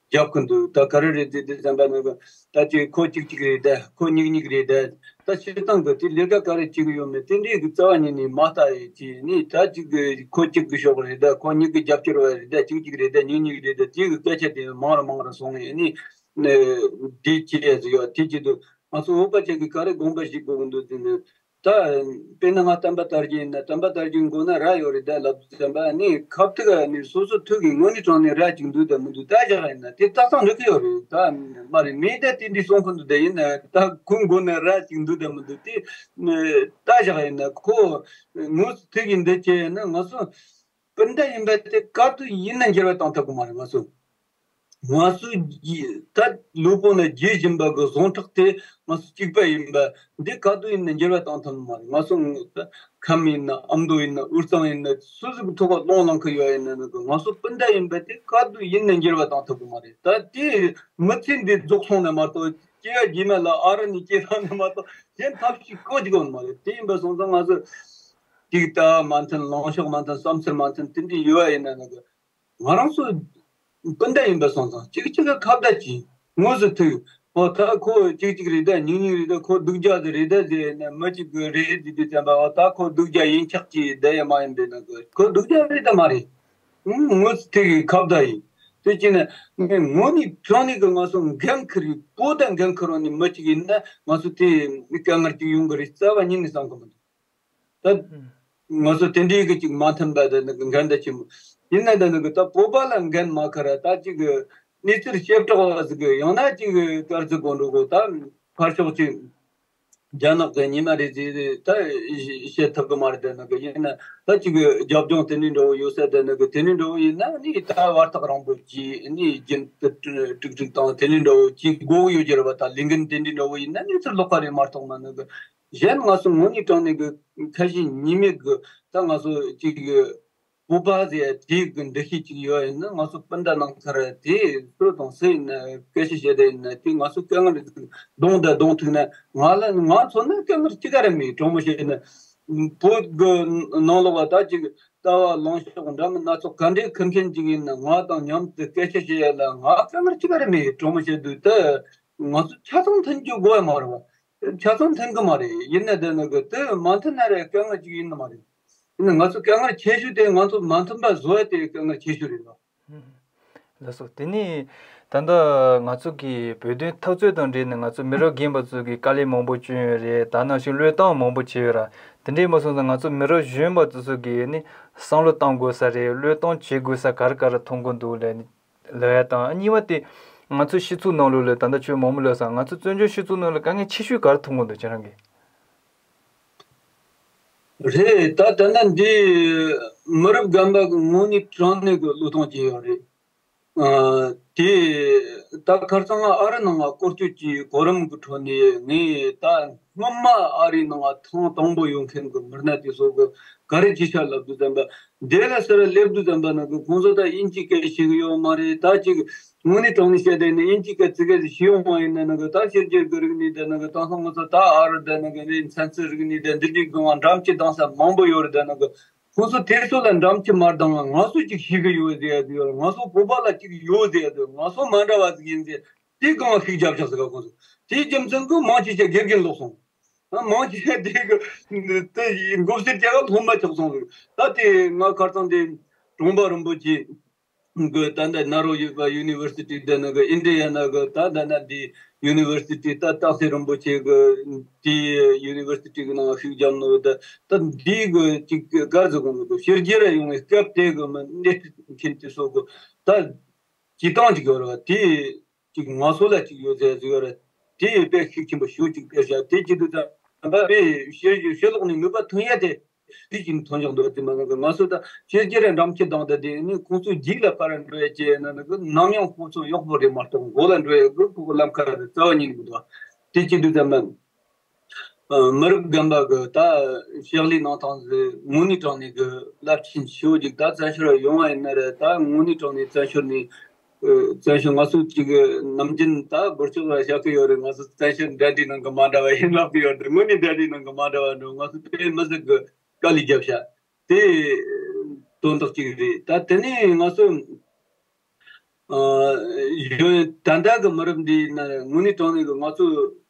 རྒྱབ་གི་འདུག་ད་ག་རེ་རེད་ཟེར་དུས་ཙམ་པ་ནི་གི་ད་ཅིག་ཁོ་གཅིག་གཅིག་རེད་ད་ཁོ་གཉིས་གཉིས་རེད་ད། ད་སྤྱིར་བཏང་གི་དེ་ལས་ཀ་ག་རེ་བྱེད་གི་ཡོད་མེད་དེ་འདྲའི་གི་རྩ་བ་ཉིད་ནས་མ་ལྟ་ཡི་ཅིག་ནི་ད་ཅིག་གི་ཁོ་གཅིག་གི་ཕྱོགས་རེད་ད་ཁོ་གཉིས་གི་རྒྱབ་སྐྱོར་བ་རེད་ད་གཅིག་གཅིག་རེད་ད་གཉིས་གཉིས་རེད་ད་དེ་གི་སྐད་ཆ་དེ་མང་རུ་མང་རུ་སོང་ཡི་ནི་འདི་བྱེད་ཡ་ཟིག་ཡོད། དེ་བྱེད་དུས་ང་ཚོ་བོད་པ་ཅིག་གི་ག་རེ་དགོངས་པ་བཞེས་དགོས་གི་འདུག་ཟེར་ནས། ད་དཔེར་ན་ང་བསྟན་པ་དར་རྒྱས་ཡིན་ན་བསྟན་པ་དར་རྒྱས་མགོ་ན་རྭ་ཡོད་རེད་ད་ལབ་དུས་ཙམ་པ་ནི་ཁ་ཐུག་ནི་སོ་སོ་ཐུག་གི་དངོས་གནས་དྲང་ནས་རྭ་གཅིག་འདུག་ད་མི་འདུག་ད་བཞག་ཡིན་ན་དེ་ལྟ་སྟངས་འགྲིག་གི་ཡོད་རེད་ད་མ་རེད། མི་ད་དེ་འདྲའི་གསུང་གི་འདུག་ད་ཡིན་ན་ད་ཁོའི་མགོ་ན་རྭ་གཅིག་འདུག་ད་མི་འདུག་དེ་ད་བཞག་ཡིན་ན་ཁོ་དངོས་སུ་ཐུག་གི་འདི་བྱས་ཡིན་ན་ང་ཚོ། སྤུན་ཟླ་ཡིན་པ་དེ་ག་དུས་ཡིན་ན་འགྱུར་བ་གཏོང་ཐུབ་གི་མ་རེད། ང་ཚོ་ང་ཚོའི་ད་ལུས་པོ་ནས་རྒྱུ་བཞིན་པ་གི་ཟུངས་ཁྲག་དེ་ང་ཚོ་གཅིག་པ་ཡིན་པ་འདི་ག་དུས་ཡིན་ན་འགྱུར་བ་གཏོང་ཐུབ་མ་རེད། ང་ཚོ་ད་ཁམས་ཡིན་ན་ཨ་མདོ་ཡིན་ན་དབུས་གཙང་ཡིན་ན་སུ་ཟིག་གི་ཐོག་ལ་རླུང་ལངས་ཁུལ་ཡོད་ཡིན་ན་ནི་གི་ང་ཚོ་སྤུན་ཟླ་ཡིན་པ་དེ་ག་དུས་ཡིན་ན་འགྱུར་བ་གཏོང་ཐུབ་གི་མ་རེད། ད་དེ་མི་ཚེ་འདི་རྫོགས་སོང་ནས་མ་གཏོགས་སྐྱེ་བ་རྗེས་མ་ལ་ཨ་རི་ནས་སྐྱེས་སོང་ནས་མ་གཏོགས་གཞན་ཐབས་ཤེས་གང་ཅིག་ཡོད་མ་རེད། དེ་ཡིན་པ་སོང་ཙང་ང་ཚོ་ཅིག་ལྟ་བ་མ་མཐུན། ལངས་ཕྱོགས་མ་མཐུན། བསམ་ཚུལ་མ་མཐུན། དེ་འདྲ་ཡོད་པ་ཡིན་ན་ནི་གི་ང་རང་ཚོ་སྤུན་ཟླ་ཡིན་པ་སོང་ཙང་གཅིག་གཅིག་གི་ཁ་བརྡ་གྱིས་དངོས་སུ་ཐུག །ཨོ་ད་ཁོ་གཅིག་གཅིག་རེད་ད། ཉུང་ཉུང་རེད་ད། ཁོ་སྡུག་ཅག་ཟིག་རེད་ད་ཟེར་ནས་མི་གཅིག་གིས་རེད་ཟེར་དུས་ཙམ་པ་ཨོ་ད་ཁོ་སྡུག་ཅག་ཡིན་ཆགས་ཀྱི་བསྡད་ཡ་མ་ཡིན་པས་ན་གི་ཁོ་སྡུག་ཅག་རེད་ད་མ་རེད། ཨང་དངོས་སུ་ཐུག་གི་ཁ་བརྡ་ཡིན། དེ་བྱས་ན་ངས་དངོས་གནས་དྲང་གནས་ཀྱི་ང་ཚོ་འགན་འཁུར་བའི་བོད་ད་འགན་འཁུར་བ་ནི་མི་གཅིག་ཡིན་ན་ང་ཚོ་དེ་དཀའ་ངལ་གཅིག་ཡོང་གི་རེད་རྩ་བ་ཉིད་ནས་བསམ་གི་མི་འདུག་ད་ང་ཚོ་དེ་འདྲའི་གི་ཅིག་མ་མཐུན་པ་དེ་ནི་གི་འགལ་ཟླ་ཆེན་པོ་ཡིན་ན་ད་ནི་གི་ད་བོད་པ་ལ་འགན་མ་འཁུར་ར་ད་ཅིག་གི་གནས་ཚུལ་བྱེ་བྲག་པ་ཟིག་གི་ཡང་ན་ཅིག་གི་དཀར་རྫི་དགོན་འགྲོ་གོ །ད་ཕར་ཕྱོགས་ཅིག་རྒྱ་ནག་གི་ཉི་མ་རེད་ཟེར་ད་བཤད་ཐུབ་གི་མ་རེད། དེ་ནི་གི་ཡིན་ན་ད་ཅིག་གི་རྒྱབ་ལྗོངས་དེ་འདྲའི་འདྲ་བོ་ཡོད་ས་དེ་ནི་གི་དེ་འདྲའི་འདྲ་བོ་ཡིན་ན་ནི་ད་བར་ཐག་རིང་པོ་ཅིག་ནི་རྒྱུན་དུ་དཀྲུག་དཀྲུག་དང་དེ་འདྲའི་འདྲ་བོ་ཅིག་དགོས་ཡོད་ཀྱི་རེད་པ། ད་ལས་འགན་དེ་འདྲའི་འདྲ་བོ་ཡིན་ན་གནས་ཚུལ་ལོགས་ཀ་རེད་མ་གཏོགས་མ་ནི་གི་གཞན་ང་ཚོ་དངོས་གནས་དྲང་གནས་ཀྱི་ཁ་ཞེ་གཉིས་མེད་ཀྱི་ད་ང་ཚོ་གཅིག་གི་བོད་པ་ཟེར་དེ་གི་འདུ་ཤེས་གཅིག་ཡོད་ཡིན་ན་ང་ཚོ་སྤུན་ཟླ་ནང་ཁར་དེ་སུ་དང་སུ་ཡིན་ན་སྐད་ཆ་བཤད་བསྡད་ཡིན་ན་དེ་ང་ཚོ་དཀའ་ངལ་གདོང་དང་གདོང་ཐུག་ན་ང་ལ་ང་མཚོན་ན་དཀའ་ངལ་གཅིག་ག་རེ་མེད། དྲང་མོ་བཤད་ན་བོད་གི་ནང་ལོགས་ལ་ད་ཅིག་ལྟ་བ་ལངས་ཕྱོགས་འདྲ་མིན་སྣ་ཚོགས་ག་འདྲའི་ཁུར་མཁན་ཅིག་ཡིན་ན་ང་དང་མཉམ་དུ་སྐད་ཆ་བཤད་ཡ་ལ་ང་དཀའ་ངལ་གཅིག་ག་རེ་མེད། དྲང་མོ་བཤད་དུས་ད་ང་ཚོ་ཆ་ཚང་མཐུན་རྒྱུ་དགོས་ཡ་མ་རེད་བ། ཆ་ཚང་མཐུན་གི་མ་རེད། ཡིན་ན་དེ་ནི་གི་དེ་མ་མཐུན་ན་རེ་དཀའ་ངལ་ཅིག་ཡིན་ནི་མ་རེད། ཡིན་ན་ང་ཚོ་དཀའ་ངལ་ཆེ་ཤོས་དེ་ང་ཚོ་མ་མཐུན་པ་བཟོ་ཡ་དེ་དཀའ་ངལ་ཆེ་ཤོས་རེད་ལ། ལགས་སོ། དེ་ནས་ད་ལྟ་ང་ཚོ་གི་བོད་དོན་འཐབ་རྩོད་དང་འབྲེལ་ནས་ང་ཚོ་མི་རབས་རྒན་པ་ཚོ་གི་དཀའ་ལས་མང་པོ་བསྐྱོན་ཡོད་རེད། ད་ནང་བཞིན་བློས་གཏོང་མང་པོ་བྱས་ཡོད་ར། དེ་འདྲས་མ་སོང་ཙང་ང་ཚོ་མི་རབས་གཞོན་པ་ཚོ་ཚོ་གི་ནི་བསམ་བློ་གཏོང་དགོས་ས་རེད། བློས་གཏོང་བྱེད་དགོས་ས་ག་རེ་ག་རེ་མཐོང་གི་འདུག་ལབ་ནས་ལབ་ཡ་དང་། གཉིས་པ་དེ་ང་ཚོ་སྤྱི་ཚོགས་ནང་ལོགས་ལ་ད་ལྟ་ཁྱོད་མང་པོ་ལབ་སོང་། ང་ཚོ་བཙན་བྱོལ་སྤྱི་ཚོགས་ནང་ལ་དཀའ་ངལ་ཆེ་ཤོས་ག་རེ་མཐོང་གི་འདུག་ཁྱེད་རང་གིས། རེད། ད་ད་ལྟ་འདི་མི་རབས་རྒན་པ་གི་དངོས་གནས་དྲང་གནས་གི་བློས་གཏོང་བྱས་ཡོད་རེད། ཨ་དེ་ད་ཁ་སང་ང་ཨ་རི་ནང་ང་སྐོར་སྐྱོད་ཀྱི་གོ་རིམ་གི་ཁྲོད་ནས་ངས་ད་སྔོན་མ་ཨ་རིའི་ནང་ང་ཐེངས་དང་པོ་ཡོང་མཁན་གི་མི་སྣ་དེ་ཚོ་གི་ག་རེ་ཅི་ཤ་ལབ་དུས་ཙམ་པ་འདི་ལ་སར་སླེབས་དུས་ཙམ་པ་ནང་གི་ཁོང་ཚོ་ད་དབྱིན་ཇིའི་སྐད་ཤེས་གི་ཡོད་མ་རེད། ད་ཅིག་དངོས་གནས་དྲང་གནས་བཤད་དེ་ནི་དབྱིན་ཇིའི་སྐད་ཙི་གེ་ཞིག་ཤེས་ཡོང་བ་ཡིན་ན་ནང་གི་ད་ཕྱི་རྒྱལ་གི་རིག་གནས་དེ་ནང་གི་དེང་སང་ང་ཚོ་ད་ཨ་རི་དེ་ནང་གི་ནི་ཚན་རྩལ་རིག་གནས་དེ་འདི་འདྲའི་སྒང་ལ་འགྲམ་ཆུ་ལྡང་ས་མང་པོ་ཡོད་རེད། དེ་ནང་གི་ཁོང་ཚོ་དེ་ཚོ་ལ་འགྲམ་ཆུ་མ་ལྡང་ང་ང་ཚོ་ཅིག་ཤེས་གི་ཡོད་ཟེར་ཡ་ཟིག་ཡོད་རེད། ང་ཚོ་བོད་པ་ལ་ཅིག་ཡོད་ཟེར་ཡ་ཟིག་ང་ཚོ་མ་འདྲ་བ་ཟིག་ཡིན་ཟེར་དེ་སྒང་ལ་ཤུགས་རྒྱབ་ཆགས་ཟེར་ག་ཁོང་ཚོ་དེའི་རྒྱུ་མཚན་གི་མང་ཆེ་ཆ་དགེ་རྒན་ལོག་སོང་། ཨ་མང་ཆེ་དེ་གི་དེ་ཡི་མགོ་སེར་རྒྱ་གར་སློབ་མ་ཆགས་སོང་ཟིག་ད་དེ་ང་ཁར་ཚང་དེ་གྲོང་པ་རིན་པོ་ཆེ་གི་ད་ལྟ་ནཱ་རོ་ཡུ་ཡུ་ནི་ཝར་སི་ཊི་དེ་ནི་གི་ཨིན་ཌི་ཡ་ན་གི་ད་ད་ན་འདི་ཡུ་ནི་ཝར་སི་ཊི་ད་སྟག་སེ་རིན་པོ་ཆེ་གི་དེ་ཡུ་ནི་ཝར་སི་ཊི་གི་ནང་ཤུགས་རྒྱབ་ནོ་ད་ད་འདི་གི་ཅིག་གར་ཟིག་གོང་གི་ཕྱི་རྒྱལ་ར་ཡོང་བའི་སྐབས་དེ་གི་མི་གནས་མཁན་དེ་ཚོ་གི་ད་སྤྱི་བཏང་ཅིག་ཡོད་རེད་བ། དེ་ཅིག་ང་ཚོ་ལ་ཅིག་ཡོད་ཟེར་ཟེར་ཡོད་རེད། དེ་ཡི་དཔེ་ཤུགས་ཆེན་པོ་ཞེ་ཅིག་སྟེར་བཞག་དེ་ཅི་འདུག་ད་ད་དཔེ་ཕྱི་ཕྱི་ལོགས་ནས་ནུས་པ་ཐོན་ཡ་དེ་དེ་ཅིག་ཐོན་བཞག་འདུག་དེ་མ་ང་ཚོ་ད་ཕྱི་རྒྱལ་ར་འགྲམ་ཆུ་ལྡང་ད་དེ་ནི་ཁོང་ཚོའི་རྒྱུགས་ལ་ཕར་འགྲོ་ཡ་ཅེ་ན་ནི་གི་ནམ་ཡང་ཁོང་ཚོ་གཡོག་པོ་རེད་མ་གཏོགས་མགོ་ལ་འགྲོ་ཡ་གི་ཁོ་གི་ལམ་ཁ་རྩ་བ་ཉིད་ནས་མི་འདུག་དེ་ཅི་འདུག་ད་མ། ཨ་མི་རབས་རྒན་པ་གི་ད་ཕྱག་ལས་གནང་སྟངས་ཟིག་དངོས་གནས་དྲང་གནས་གི་རླབས་ཆེན་ཞེ་པོ་ཅིག་ད་བཙན་བྱོལ་ཡོང་བ་ཡིན་ན་རེད། ད་དངོས་གནས་དྲང་གནས་བཙན་བྱོལ་ནས་ཨ་བཙན་བྱོལ་ང་ཚོ་ཅིག་གི་ནམ་རྒྱུན་ད་འབུར་ཆོག་ལ་བཤད་གི་ཡོད་རེད། ང་ཚོ་བཙན་བྱོལ་འདྲ་འདྲའི་ནང་གི་མ་འདྲ་བ་ཡིན་ལབ་གི་ཡོད་རེད། དངོས་གནས་འདྲ་འདྲའི་ནང་གི་མ་འདྲ་བ་འགྲོ། ང་ཚོ་དཔེ་མི་སྲིད་གི་དཀའ་ལས་བརྒྱབ་ཤག་དེ་དོན་དག་ཅིག་རེད། ད་དེ་ནས་ང་ཚོ། ཨ་གཞོན་ད་ལྟ་གི་མི་རབས་འདི་ཡིན་ན་དངོས་གནས་དྲང་གནས་གི་ང་ཚོ་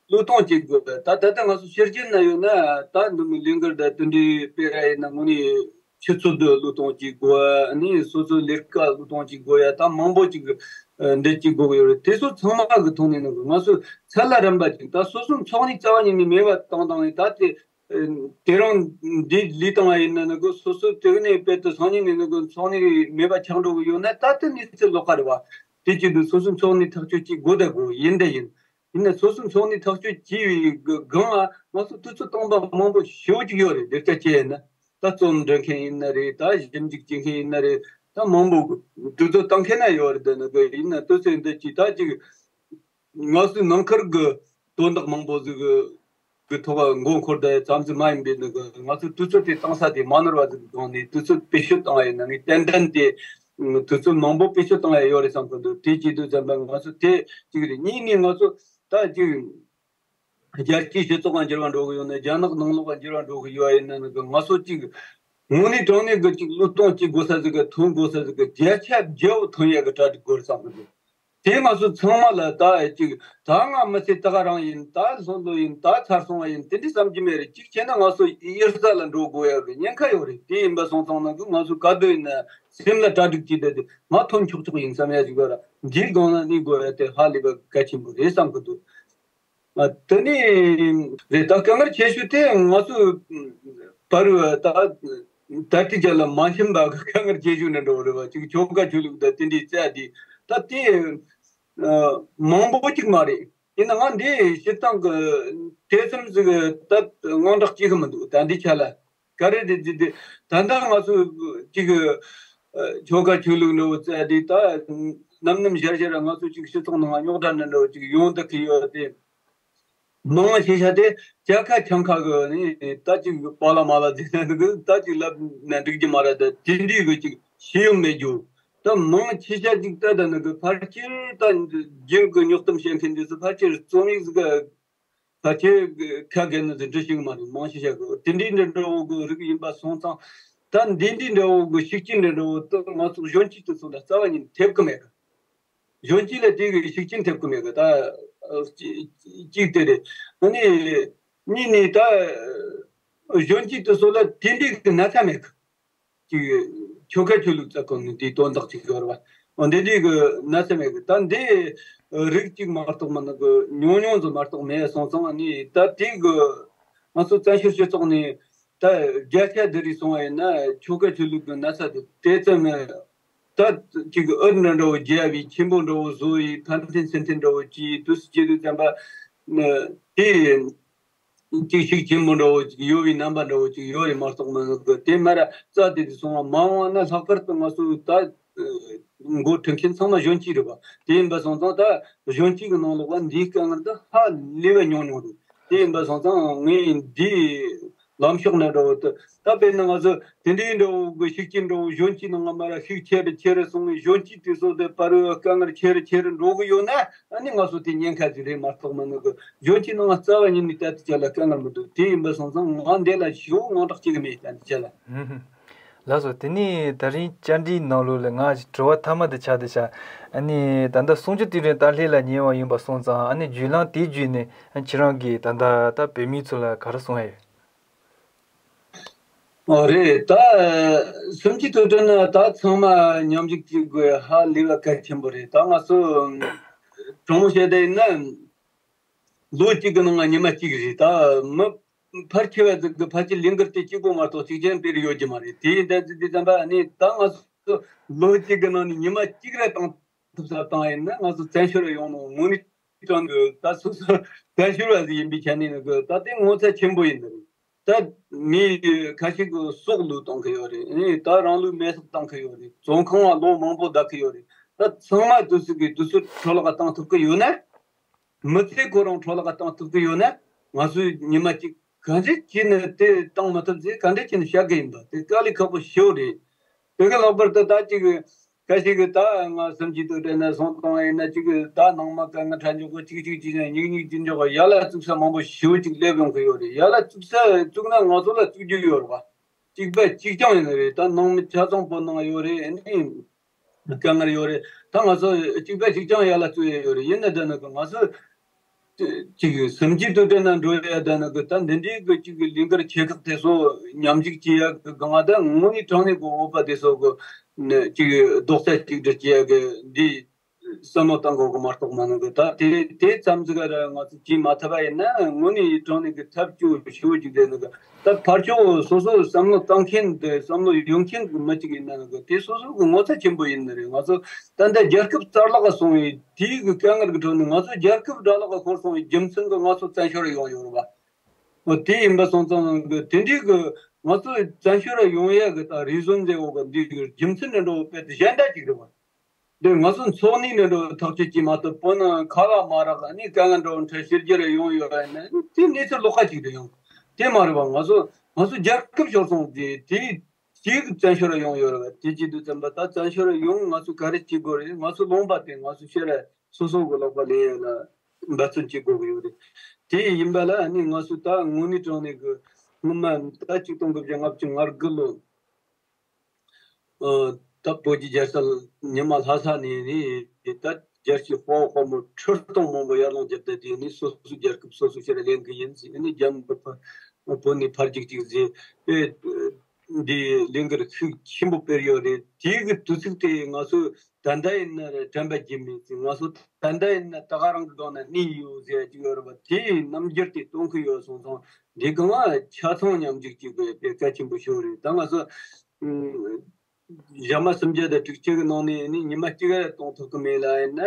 བློས་གཏོང་བྱེད་དགོས། ད་ད་ལྟ་ང་ཚོ་ཕྱི་རྒྱལ་ན་ཡོད་ན་ད་འདི་མོ་ལས་འགུལ་དང་དེ་འདྲའི་སྤེལ་ར་ཡིན་ན་དངོས་གནས་ཆུ་ཚོད་དུ་བློས་གཏོང་བྱེད་དགོས། ཨ་ནི་སོ་སོའི་ལས་ཀ་བློས་གཏོང་བྱེད་དགོས་ཡ་ད་མང་པོ་ཅིག་ཨ་འདི་བྱེད་དགོས་ཀྱི་ཡོད་རེད། དེ་ཚོ་ཚང་མ་གི་ཐོག་ནས་ནི་ང་ཚོ་ཚད་ལ་རན་པ་ཅིག་ད་སོ་སོའི་འཚོ་གནས་རྩ་བ་ཉིད་ནས་མེད་པ་བཏང་བཏང་ནས་ད་དེ། དེ་རིང་འདི་ལས་བཏང་བ་ཡིན་ན་ནི་གོ་སོ་སོ་དེ་ནས་དཔེ་དེ་སང་ཉིན་ནས་ནི་གོ་འཚོ་གནས་མེད་པ་ཆགས་འགྲོ་གི་ཡོད་ན་ད་ལྟ་གནས་ཚུལ་ལོགས་ཀ་རེད་བ། དེ་བྱེད་དུས་སོ་སོ་འཚོ་གནས་ཐག་གཅོད་བྱེད་དགོས་ད་དགོས་ཡིན་ད་ཡིན། ཡིན་ན་སོ་སོ་འཚོ་གནས་ཐག་གཅོད་བྱས་པའི་སྒང་ལ་ང་ཚོ་དུས་ཚོད་བཏང་པ་མང་པོ་ཞེ་པོ་ཅིག་ཡོད་རེད། སྡེར་ཆ་བྱས་ཡིན་ན། ད་རྩོམ་འབྲི་མཁན་ཡིན་ན་རེད། ད་ཞིབ་འཇུག་བྱེད་མཁན་ཡིན་ན་རེད། ད་མང་པོ་དུས་ཚོད་བཏང་མཁན་ན་ཡོད་རེད། འདི་ནི་གི་ཡིན་ན་དུས་ཚོད་འདི་ཅིག་ད་ཅིག་ང་ཚོའི་ནང་ཁུལ་གི་དོན་དག་མང་པོ་ཟིག་གི་གི་ཐོག་མགོ་འཁོར་བསྡད་ཙམ་ཟིག་མ་ཡིན་པའི་ནི་གི་ང་ཚོའི་དུས་ཚོད་དེ་བཏང་ས་དེ་མ་ནོར་བ་ཟིག་གི་སྒང་ནས་དུས་ཚོད་བེད་སྤྱོད་བཏང་བ་ཡིན་ན་ངས་ཏན་ཏན་དེ་དུས་ཚོད་མང་པོ་བེད་སྤྱོད་བཏང་ཡ་ཡོད་རེད་བསམ་གི་འདུག་དེ་བྱེད་དུས་ཙམ་པ་ང་ཚོ་དེ་གཅིག་རེད། གཉིས་ནས་ང་ཚོ་ད་ཅིག་རྒྱལ་སྤྱིའི་སྤྱི་ཚོགས་ལ་འགྱུར་བ་འགྲོ་གི་ཡོད་ན། རྒྱ་ནག་ནང་ལོགས་ལ་འགྱུར་བ་འགྲོ་གི་ཡོད་ཡིན་ན་ནི་གི་ང་ཚོ་གཅིག་དངོས་གནས་དྲང་གནས་གི་གཅིག་བློས་གཏོང་བྱེད་དགོས་ས་ཟིག་གི་ཐོན་དགོས་ས་ཟིག་གི་བརྒྱ་ཆ་བརྒྱ་བོ་ཐོན་ཡ་གི་གྲ་སྒྲིག་དགོས་རེད་བསམ་གི་འདུག་དེ་ང་ཚོ་ཚང་མ་ལ་ད་གཅིག་ད་ང་མི་ཚེ་ད་ག་རང་ཡིན། ད་ལྷོད་ལྷོད་ཡིན། ད་ཚར་སོང་བ་ཡིན། དེ་འདྲའི་བསམ་གྱི་མེད་རེད། གཅིག་བྱས་ན་ང་ཚོ་གཡུལ་ས་ལ་འགྲོ་དགོས་ཡ་གི་ཉེན་ཁ་ཡོད་རེད། དེ་ཡིན་པ་སོང་ཙང་ནི་གི་ང་ཚོ་ག་དུས་ཡིན་ན་སེམས་ལ་གྲ་སྒྲིག་བྱས་བསྡད་དེ་མར་ཐོན་ཆོག་ཆོག་ཡིན་བསམ་ཡ་ཞིག་ཡོད་ར། འདིའི་སྒང་ལ་གནས་དགོས་ཡ་དེ་ཧ་ལས་པ་གལ་ཆེན་པོ་རེད་བསམ་གི་འདུག་ཨ། དེ་ནས་རེད། ད་དཀའ་ངལ་ཆེ་ཤོས་དེ་ང་ཚོ་བར་བ་ད་ད་ལྟའི་ཆ་ལ་མ་མཐུན་པ་གི་དཀའ་ངལ་ཆེ་ཤོས་ནི་འདྲ་བོ་རེད་བ། ཅིག་ཆོལ་ཁ་ཆོས་ལུགས་དང་དེ་འདྲའི་རྩ་དེ་ད་དེ་ཨ་མང་པོ་ཅིག་མ་རེད། ཡིན་ན་ང་འདི་སྤྱིར་བཏང་གི་དེ་ཙམ་ཟིག་ད་དངངས་སྐྲག་སྐྱེ་གི་མི་འདུག་ད་འདི་ཆ་ལ། ག་རེ་རེད་འདི་འདི་ད་ལྟ་ང་ཚོ་ཅིག་ཨ་ཆོལ་ཁ་ཆོས་ལུགས་འདྲ་བོ་རྩ་དེ་ད་ནམ་ནམ་ཞར་ཞར་ང་ཚོ་ཅིག་སྤྱི་ཚོགས་ནང་རྙོག་དྲ་འདྲ་འདྲ་བོ་ཅིག་ཡོང་བསྡད་ཀྱི་ཡོད་དེ། མང་ཆེ་ཤ་དེ་བཅད་ཁ་འཆང་ཁ་གི་ནི་ད་ཅིག་པཱ་ལགས་མ་ལགས་དེ་ནི་གི་ད་ཅིག་ལབ་ན་འགྲིག་གི་མ་རེད། ད་དེ་འདྲའི་གི་ཅིག་ཤེས་ཡོན་མེད་རྒྱུ། ད་མང་ཆེ་ཤ་ཅིག་ད་ད་ནི་གི་ཕལ་ཆེར་ད་རྒྱུན་གི་རྙོག་གཏམ་བཤད་མཁན་དེ་ཚོ་ཕལ་ཆེར་རྩོམ་ཡིག་ཟིག་ག་ཕལ་ཆེར་ཁ་གས་ནི་ཟིག་འབྲི་ཤེས་གི་མ་རེད། མང་ཆེ་ཤ་གི་དེ་འདྲའི་འདྲ་འདྲ་བོ་གི་རིགས་ཡིན་པ་སོང་ཙང་ད་འདི་འདྲའི་འདྲ་བོ་གི་ཤུགས་རྐྱེན་འདྲ་འདྲ་བོ་ད་ང་ཚོ་གཞོན་སྐྱེས་དེ་ཚོ་ལ་རྩ་བ་ཉིད་ནས་ཐེབས་གི་མེད་གི། གཞོན་སྐྱེས་ལ་དེ་གི་ཤུགས་རྐྱེན་ཐེབས་གི་མེད་གི། ད་ཨ་གཅིག་གཅིག་དེ་རེད། ཨ་ནི་གཉིས་ནས་ད་གཞོན་སྐྱེས་དེ་ཚོ་ལ་དེ་འདྲའི་གི་ན་ཚ་མེད་གི། ཅིག་ཆོལ་ཁ་ཆོས་ལུགས་རྩ་ཁོ་ནས་དེའི་དོན་དག་ཅིག་ཡོད་རེད་བ། འོ་འདི་འདྲའི་གི་ན་ཚ་མེད་གི། ད་འདི་རིགས་གཅིག་མ་གཏོགས་མ་ནི་གི་ཉུང་ཉུང་ཙམ་མ་གཏོགས་མེད་སོང་ཙང་ནི་ད་དེ་གི་ང་ཚོ་བཙན་བྱོལ་སྤྱི་ཚོགས་ནས་ད་བརྒྱ་ཆ་བསྡུར་རེ་སོང་བ་ཡིན་ན་ཆོལ་ཁ་ཆོས་ལུགས་ཀྱི་ན་ཚ་དེ་དེ་ཙམ་ད་ཅིག་ཨུ་འདྲ་འདྲ་བོ་རྒྱབ་བྱས། ཆེན་པོ་འདྲ་བོ་བཟོ་བྱས། ཕན་ཚུན་སེམས་ཐན་འདྲ་བོ་བྱས། དུས་སུ་བྱེད་དུས་ཙམ་པ་དེ་ཅིག་ཤུགས་ཆེན་པོ་འདྲ་བོ་ཅིག་ཡོད་པའི་རྣམ་པ་འདྲ་བོ་ཅིག་ཡོད་རེད་མ་གཏོགས་མ་གི་དེ་མར་རྩ་དེ་དུ་སོང་བ་མ་འོངས་ན་ལྷག་པར་དུ་ང་ཚོ་ད་འགོ་ཁྲིད་མཁན་ཚང་མ་གཞོན་སྐྱེས་རེད་པ། དེ་ཡིན་པ་སོང་ཙང་ད་གཞོན་སྐྱེས་ཀྱི་ནང་ལོགས་པ་འདིའི་དཀའ་ངལ་ད་ཧ་ལས་པ་ཉུང་ཉུང་རེད། དེ་ཡིན་པ་སོང་ཙང་ངས་འདིའི་ལམ་ཕྱོགས་ནས་འདྲ་བོ་དེ་ད་དཔེར་ན་ང་ཚོ་དེ་འདྲའི་འདྲ་བོ་གི་ཤུགས་རྐྱེན་འདྲ་བོ་གཞོན་སྐྱེས་ནང་ང་མར་ཤུགས་ཆེ་རུ་ཆེ་རུ་སོང་བའི་གཞོན་སྐྱེས་དེ་ཚོ་དེ་བར་བའི་དཀའ་ངལ་ཆེ་རུ་ཆེ་རུ་འགྲོ་གི་ཡོད་ན་ཨ་ནི་ང་ཚོ་དེ་ཉེན་ཁ་ཟིག་རེད་མ་གཏོགས་མ་ནི་གི་གཞོན་སྐྱེས་ནང་ང་རྩ་བ་ཉིད་ནས་ད་དེ་ཆ་ལ་དཀའ་ངལ་མི་འདུག་དེ་ཡིན་པ་སོང་ཙང་ང་འདི་ལ་ཞེ་པོ་དངངས་སྐྲག་སྐྱེ་གི་མེད། ད་འདི་ཆ་ལ། ལགས་སོ། དེ་ནས་ད་རིང་བཅར་འདྲིའི་ནང་ལོགས་ལ་ང་དྲི་བ་མཐའ་མ་དེ་ཆགས་བསྡད་ཤག་ཨ་ནི་ད་ལྟ་གསུང་ཆོས་དུས་དྲན་ལྟ་ལྷན་ལ་ཉེ་བ་ཡིན་པ་སོང་ཙང་ཨ་ནི་བརྒྱུད་ལམ་དེ་བརྒྱུད་ནས་ཁྱེད་རང་གིས་ད་ལྟ་ད་བོད་མི་ཚོ་ལ་ག་རེ་གསུང་ཡ་ཡོད། ཨོ་རེད། ད་གསུམ་བཅུའི་དུས་དྲན་ནི་ད་ཚང་མ་མཉམ་ཞུགས་བྱེད་དགོས་ཧ་ལས་པ་གལ་ཆེན་པོ་རེད། ད་ང་ཚོ་དྲང་མོ་བཤད་བསྡད་ཡིན་ན་ལོ་གཅིག་གི་ནང་ང་ཉི་མ་གཅིག་རེད། ད་མི་ཕལ་ཆེ་བ་ཟིག་གི་ཕལ་ཆེར་ལས་འགུལ་དེ་གཅིག་པོ་མ་གཏོགས་གཅིག་ཀྱང་དཔེར་ཡོད་ཀྱི་མ་རེད། དེ་ཡིན་ད་ཟིག་དུས་ཙམ་པ་ནི་ད་ང་ཚོ་ལོ་གཅིག་གི་ནང་ནས་ཉི་མ་གཅིག་ར་བཏང་ཐུབ་ས་བཏང་ཡིན་ན་ང་ཚོ་བཙན་བྱོལ་ཡོང་ནོ་དངོས་གནས་དྲང་གི་ད་སོ་སོ་བཙན་བྱོལ་བ་ཟིག་ཡིན་པའི་ཆ་ནས་ནི་གི་ད་དེ་ངོ་ཚ་ཆེན་པོ་ཡིན་ནི་རེད། ད་མི་ཁ་ཤས་ཀྱི་སྲོག་བློས་གཏོང་གི་ཡོད་རེད། ཨེ་ད་རང་ལུས་མེར་སྲེག་བཏང་གི་ཡོད་རེད། བཙོན་ཁང་ལ་ལོ་མང་པོ་བསྡད་གི་ཡོད་རེད། ད་ཚང་མ་དུས་ཚོད་ཀྱི་དུས་ཚོད་འཕྲོ་བརླག་བཏང་ཐུབ་གི་ཡོད་ན། མི་ཚེ་ཁོ་རང་འཕྲོ་བརླག་བཏང་ཐུབ་ཀྱི་ཡོད་ན། ང་ཚོས་ཉི་མ་གཅིག་ག་འདྲས་བྱས་ནས་དེ་བཏང་མི་ཐུབ་ཟེར་ག་འདྲས་བྱས་ནས་བཤད་གི་ཡིན་པ་དེ་དཀའ་ལས་ཁག་པོ་ཞེ་པོ་རེད། དེ་གི་ལྷག་པར་དུ་ད་ཅིག་ཁ་ཤས་ཀྱིས་ད་ང་གསུམ་བཅུའི་དུས་དྲན་ནས་སོང་བཏང་ཡིན་ན་ཅིག་ད་ནང་མ་དཀའ་ངལ་འཕྲད་འཇོག་གི་ཅིག་ཅིག་ཅིག་ཡང་ཉིག་ཉིག་ཅིག་འཇོག་གི་ཡ་ལ་བཙུགས་ས་མང་པོ་ཞེ་པོ་ཅིག་སླེབས་ཡོང་གི་ཡོད་རེད། ཡ་ལ་བཙུགས་ས་བཙུགས་ན་ང་ཚོ་ལ་བཙུགས་རྒྱུ་ཡོད་རེད་བ། གཅིག་པ་གཅིག་རྐྱང་ཡིན་ནི་རེད། ད་ནང་མི་ཆ་ཚང་བོད་ནང་ཡོད་རེད། ཨ་ནི་དཀའ་ངལ་ཡོད་རེད། ད་ང་ཚོ་གཅིག་པ་གཅིག་རྐྱང་ཡ་ལ་བཙུགས་ཡ་ཡོད་རེད། ཡིན་ན་ད་ནི་གི་ང་ཚོ་གཅིག་གི་གསུམ་བཅུའི་དུས་དྲན་ན་འགྲོ་ཡ་ད་ནི་གི་ད་འདི་འདྲའི་གི་གཅིག་གི་ལས་འགུལ་ཆེ་ཁག་དེ་ཚོ་མཉམ་ཞུགས་བྱེད་ཡ་གི་སྒང་ད་དངོས་གནས་དྲང་གནས་གི་བོད་པ་དེ་ཚོ་གི་ནི་གཅིག་གི་རྡོག་རྩ་གཅིག་སྒྲིལ་བྱེད་ཡ་གི་འདི་བསམ་བློ་བཏང་དགོས་གི་མ་གཏོགས་མ་ནི་གི་ད་དེ་དེ་ཙམ་ཟིག་ག་ར་ང་ཚོ་བྱེད་མ་ཐུབ་པ་ཡིན་ན་དངོས་གནས་དྲང་གནས་གི་ཐབས་སྐྱོ་ཞེ་པོ་ཅིག་རེད་ནི་གི། ད་ཕར་ཕྱོགས་སོ་སོ་བསམ་བློ་བཏང་མཁན་དེ་བསམ་བློ་ཡོད་མཁན་གྱི་མི་གཅིག་ཡིན་ན་གི་དེ་སོ་སོ་གི་ངོ་ཚ་ཆེན་པོ་ཡིན་ནི་རེད། ང་ཚོ་ད་ལྟ་རྒྱལ་ཁབ་རྩ་བརླག་ག་སོང་བའི་དེའི་གི་དཀའ་ངལ་གི་ཁྲོད་ནས་ང་ཚོ་རྒྱལ་ཁབ་ར་བརླག་ག་ཤོར་སོང་བའི་རྒྱུ་མཚན་གི་ང་ཚོ་བཙན་བྱོལ་ཡོང་ཡོད་རེད་བ། འོ་དེ་ཡིན་པ་སོང་ཙང་གི་དེ་འདྲའི་གི་ ང་ཚོ་བཙན་བྱོལ་ལ་ཡོང་ཡ་གི་ད་རི་ཟོན་ཟེར་འོ་གི་འདི་གི་རྒྱུ་མཚན་འདྲ་འདྲ་བོ་དཔེ་དེ་གཞན་དག་ཅིག་རེད་བ། འདི་ང་ཚོ་འཚོ་གནས་འདྲ་འདྲ་བོ་ཐག་གཅོད་ཅིག་མ་གཏོགས་བོད་ནང་ཁ་ལག་མ་རག་ཨ་ནི་དཀའ་ངལ་འདྲ་བོ་འཕྲད་ཕྱི་རྒྱལ་ལ་ཡོང་ཡོད་ཨ་ནི་དེ་གནས་ཚུལ་ལོགས་ཀ་ཅིག་རེད་ཡོང་། དེ་མ་རེད་བ། ང་ཚོ་ང་ཚོ་རྒྱལ་ཁབ་ཤོར་སོང་དེ་དེ་ཅིག་བཙན་བྱོལ་ལ་ཡོང་ཡོད་རེད་བ། དེ་ཅིག་དུས་ཙམ་པ་ད་བཙན་བྱོལ་ལ་ཡོང་ང་ཚོ་ག་རེ་བྱེད་དགོས་རེད། ང་ཚོ་ལུང་པ་དེ་ང་ཚོ་ཤེས་ར་སོ་སོ་གི་ལག་པ་ལེན་ཡ་ལ་འབད་བརྩོན་བྱེད་དགོས་ཀྱི་ཡོད་རེད། དེ་ཡིན་པ་ལ་ཨ་ནི་ང་ཚོ་ད་དངོས་གནས་དྲང་གནས་ཀྱི་སྔོན་མ་ད་ཆིག་སྟོང་དགུ་བརྒྱ་ལྔ་བཅུ་ང་དགུ་ལོ། ཨ། ད་བོད་ཀྱི་རྒྱལ་ས་ཉི་མ་ལྷ་ས་ནས་ནི་ད་རྒྱལ་སྤྱིའི་དཔའ་བོ་དཔའ་མོ་ཁྲི་སྟོང་མང་པོ་ཡར་ལངས་བརྒྱབ་སྟེ་དེ་ནི་སོ་སོའི་རྒྱལ་ཁབ་སོ་སོ་ཕྱིར་ལེན་གི་ཡིན་ཟེར་ནི་རྒྱ་མི་བོད་ནས་ཕར་རྒྱུག་ཅིག་ཟེར་ཨེ། འདི་ལས་འགུལ་ཤུགས་ཆེན་པོ་སྤེལ་ཡོད་རེད། དེ་གི་དུས་ཚིགས་དེ་ང་ཚོ་ད་ལྟ་ཡིན་ན་དྲན་པ་བརྗེད་མེད་ཟེར། ང་ཚོ་ད་ལྟ་ཡིན་ན་ད་ག་རང་གི་སྒང་ན་གནས་ཡོད་ཟེར་ཡ་ཅིག་ཡོད་རེད་པ། དེའི་རྣམ་འགྱུར་དེ་སྟོན་གི་ཡོད་སོང་ཙང་འདི་གང་ལ་ཆ་ཚང་མཉམ་འཇུག་བྱེད་དགོས་པའི་གལ་ཆེན་པོ་ཤོར་རེད། ད་ང་ཚོ་ཨུམ། ཞག་མ་སུམ་བརྒྱ་དང་དྲུག་ཅུ་གི་ནང་ནས་ནི་ཉི་མ་གཅིག་ཡང་གཏོང་ཐུབ་གི་མེད་ལ་ཡིན་ན།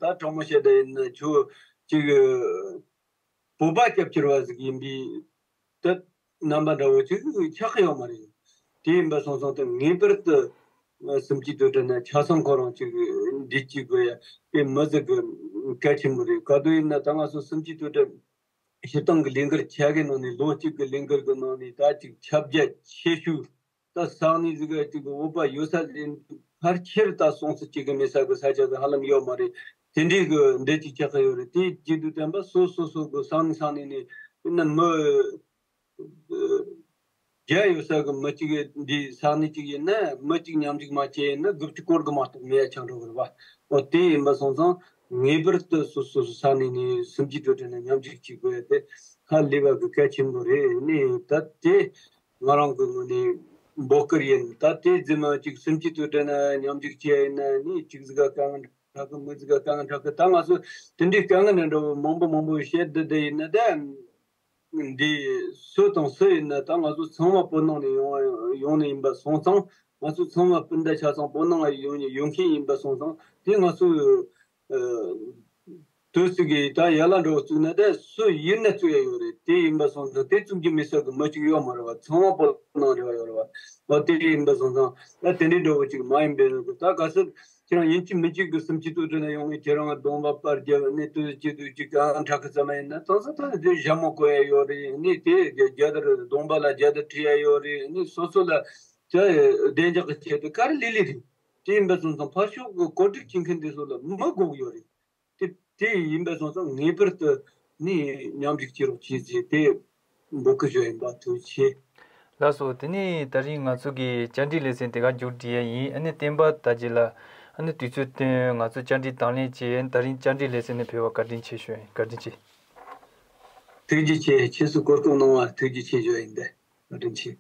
ད་དྲང་མོ་བཤད་ད་ཡིན་ན་ཁྱོད་ཅིག་བོད་པ་སྐྱབས་བཅོལ་བ་ཟིག་ཡིན་པའི་ད་རྣམ་པ་འདྲ་བོ་ཅིག་ཆགས་ཀྱི་ཡོད་མ་རེད། དེ་ཡིན་པ་སོང་ཙང་ད་ངེས་པར་དུ་སུམ་ཅུ་དོན་དྲུག་ན་ཆ་ཚང་ཁོ་རང་ཅིག་འདི་གཅིག་དགོས་ཡ་དེ་མི་ཟིག་གི་གལ་ཆེན་པོ་རེད། ག་དུས་ཡིན་ན་ད་ང་ཚོ་སུམ་ཅུ་དོན་དྲུག་སྤྱིར་བཏང་གི་ལས་འགུལ་ཆ་གི་ནང་ནས་ལོ་གཅིག་གི་ལས་འགུལ་གི་ནང་ནས་ད་ཅིག་ཁྱབ་རྒྱ་ཆེ་ཤོས་ད་ས་གནས་ཟིག་ག་ཅིག་གི་བོད་པ་ཡོད་ས་ལས་ཕལ་ཆེར་ད་སོང་ས་ཅིག་གི་མེད་ས་གི་ས་ཆ་གི་ཧ་ལམ་ཡོད་མ་རེད། དེ་འདྲའི་གི་འདི་ཅིག་ཆགས་ཀྱི་ཡོད་རེད། དེ་རྗེས་དུ་བསྟན་པ་སོ་སོ་སོ་གི་ས་གནས་ས་གནས་ནས་ཡིན་ན་མི་བརྒྱ་ཡོད་ས་གི་མི་གཅིག་འདི་ས་གནས་གཅིག་ཡིན་ན་མི་གཅིག་མཉམ་གཅིག་མ་བྱས་ཡིན་ན་དགུ་བཅུ་སྐོར་གི་མ་གཏོགས་མེད་ཡ་ཆགས་འགྲོ་གི་རེད་པ། འོ་དེ་ཡིན་པ་སོང་ཙང་ངེས་པར་དུ་སོ་སོ་སོ་ས་གནས་ནས་སུམ་ཅུ་དོན་དྲུག་ནས་མཉམ་གཅིག་བྱེད་དགོས་ཡ་དེ་ཧ་ལས་པ་གི་གལ་ཆེན་པོ་རེད། ནི་ད་དེ་ང་རང་གི་ངོས་ནས་འབོད་སྐུལ་ཡིན། ད་དེ་རྫུན་མ་གཅིག་སུམ་ཅུ་དོན་དྲུག་ན་མཉམ་གཅིག་བྱས་ཡིན་ན་ནི་གཅིག་ཟིག་ག་དཀའ་ངལ་འཕྲད་གི། མི་ཟིག་ག་དཀའ་ངལ་འཕྲད་གི། ད་ང་ཚོ་དེ་འདྲའི་དཀའ་ངལ་འདྲ་བོ་མང་པོ་མང་པོ་བཤད་བསྡད་བསྡད་ཡིན་ན་ད། འདི་སུ་དང་སུ་ཡིན་ན་ད་ང་ཚོ་ཚང་མ་བོད་ནང་ནས་ཡོང་ཡོང་ནི་ཡིན་པ་སོང་ཙང་། ང་ཚོ་ཚང་མ་སྤུན་ཟླ་ཆ་ཚང་བོད་ནང་ལ་ཡོང་ནི་ཡོང་མཁན་ཡིན་པ་སོང་ཙང་། དེ་ང་ཚོ་ཨ་དུས་ཚོད་ཀྱི་ད་ཡར་ལ་འགྲོ་བཙུགས་ན་ད་སུ་ཡིན་ན་བཙུགས་ཡ་ཡོད་རེད། དེ་ཡིན་པ་སོང་ཙང་དེ་བཙུགས་རྒྱུ་མེད་ས་གི་མི་གཅིག་ཡོད་མ་རེད་བ། ཚང་མ་བོད་ནང་རེད་བ་ཡོད་རེད་བ། ཨ་དེ་ཡིན་པ་སོང་ཙང་ད་དེ་འདྲའི་འགྲོ་བ་ཅིག་མ་ཡིན་པའི་ད་ག་ཚོད། ཁྱེད་རང་ཡིན་གཅིག་མིན་གཅིག་གི་སུམ་ཅུ་དོན་དྲུག་ན་ཡོང་ངས་ཁྱེད་རང་གདོང་པ་པར་རྒྱབ་ནས་དུས་ཚོད་ཅིག་དུས་ཅིག་གང་དྲག་གི་ཙམ་ཡིན་ན་ད་ས་ད་དེ་ཞྭ་མོ་གོན་ཡ་ཡོད་རེད། ནི་དེ་རྒྱ་དར་གདོང་པ་ལ་རྒྱ་དར་བྲིས་ཡ་ཡོད་རེད། ནི་སོ་སོ་ལ་དེ་བདེ་འཇགས་ཀྱི་ཆེད་དུ་ག་རེ་ལི་ལི་རེད། དེ་ཡིན་པ་སོང་ཙང་ཕར་ཕྱོགས་ཀྱི་གོ་སྒྲིག་བྱེད་མཁན་དེ་ཚོ་ལ་མི་དགོས་ཀྱི་ཡོད་རེད། དེ་དེ་ཡིན་པ་སོང་ཙང་ངེས་པར་དུ་ནི་མཉམ་ཞུགས་བྱེད་རོགས་བྱེད་ཅེས་དེ་འབོད་སྐུལ་ཞུ་ཡིན་པ། ཐུགས་རྗེ་ཆེ། ལགས་སོ། དེ་ནས་ད་རིང་ང་ཚོ་གི་བཅར་འདྲི་ལེ་ཚན་དེ་ག་མཇུག་སྒྲིལ་ཡ་ཡིན། ཨ་ནི་བསྟན་པ་དར་རྒྱས་ལགས་ཨ་ནི་དུས་ཚོད་བཏོན་ང་ཚོ་བཅར་འདྲི་དང་ལེན་བྱས། ད་རིང་བཅར་འདྲི་ལེ་ཚན་ནས་ཕེབས་པར་བཀའ་དྲིན་ཆེ་ཞུ་ཡིན། བཀའ་དྲིན་ཆེ། ཐུགས་རྗེ་ཆེ། ཁྱེད་ཚོས་གོ་སྐབས་གནང་བར་ཐུགས་རྗེ་ཆེ་ཞུ་ཡིན་ཏེ། བཀའ་དྲིན་ཆེ།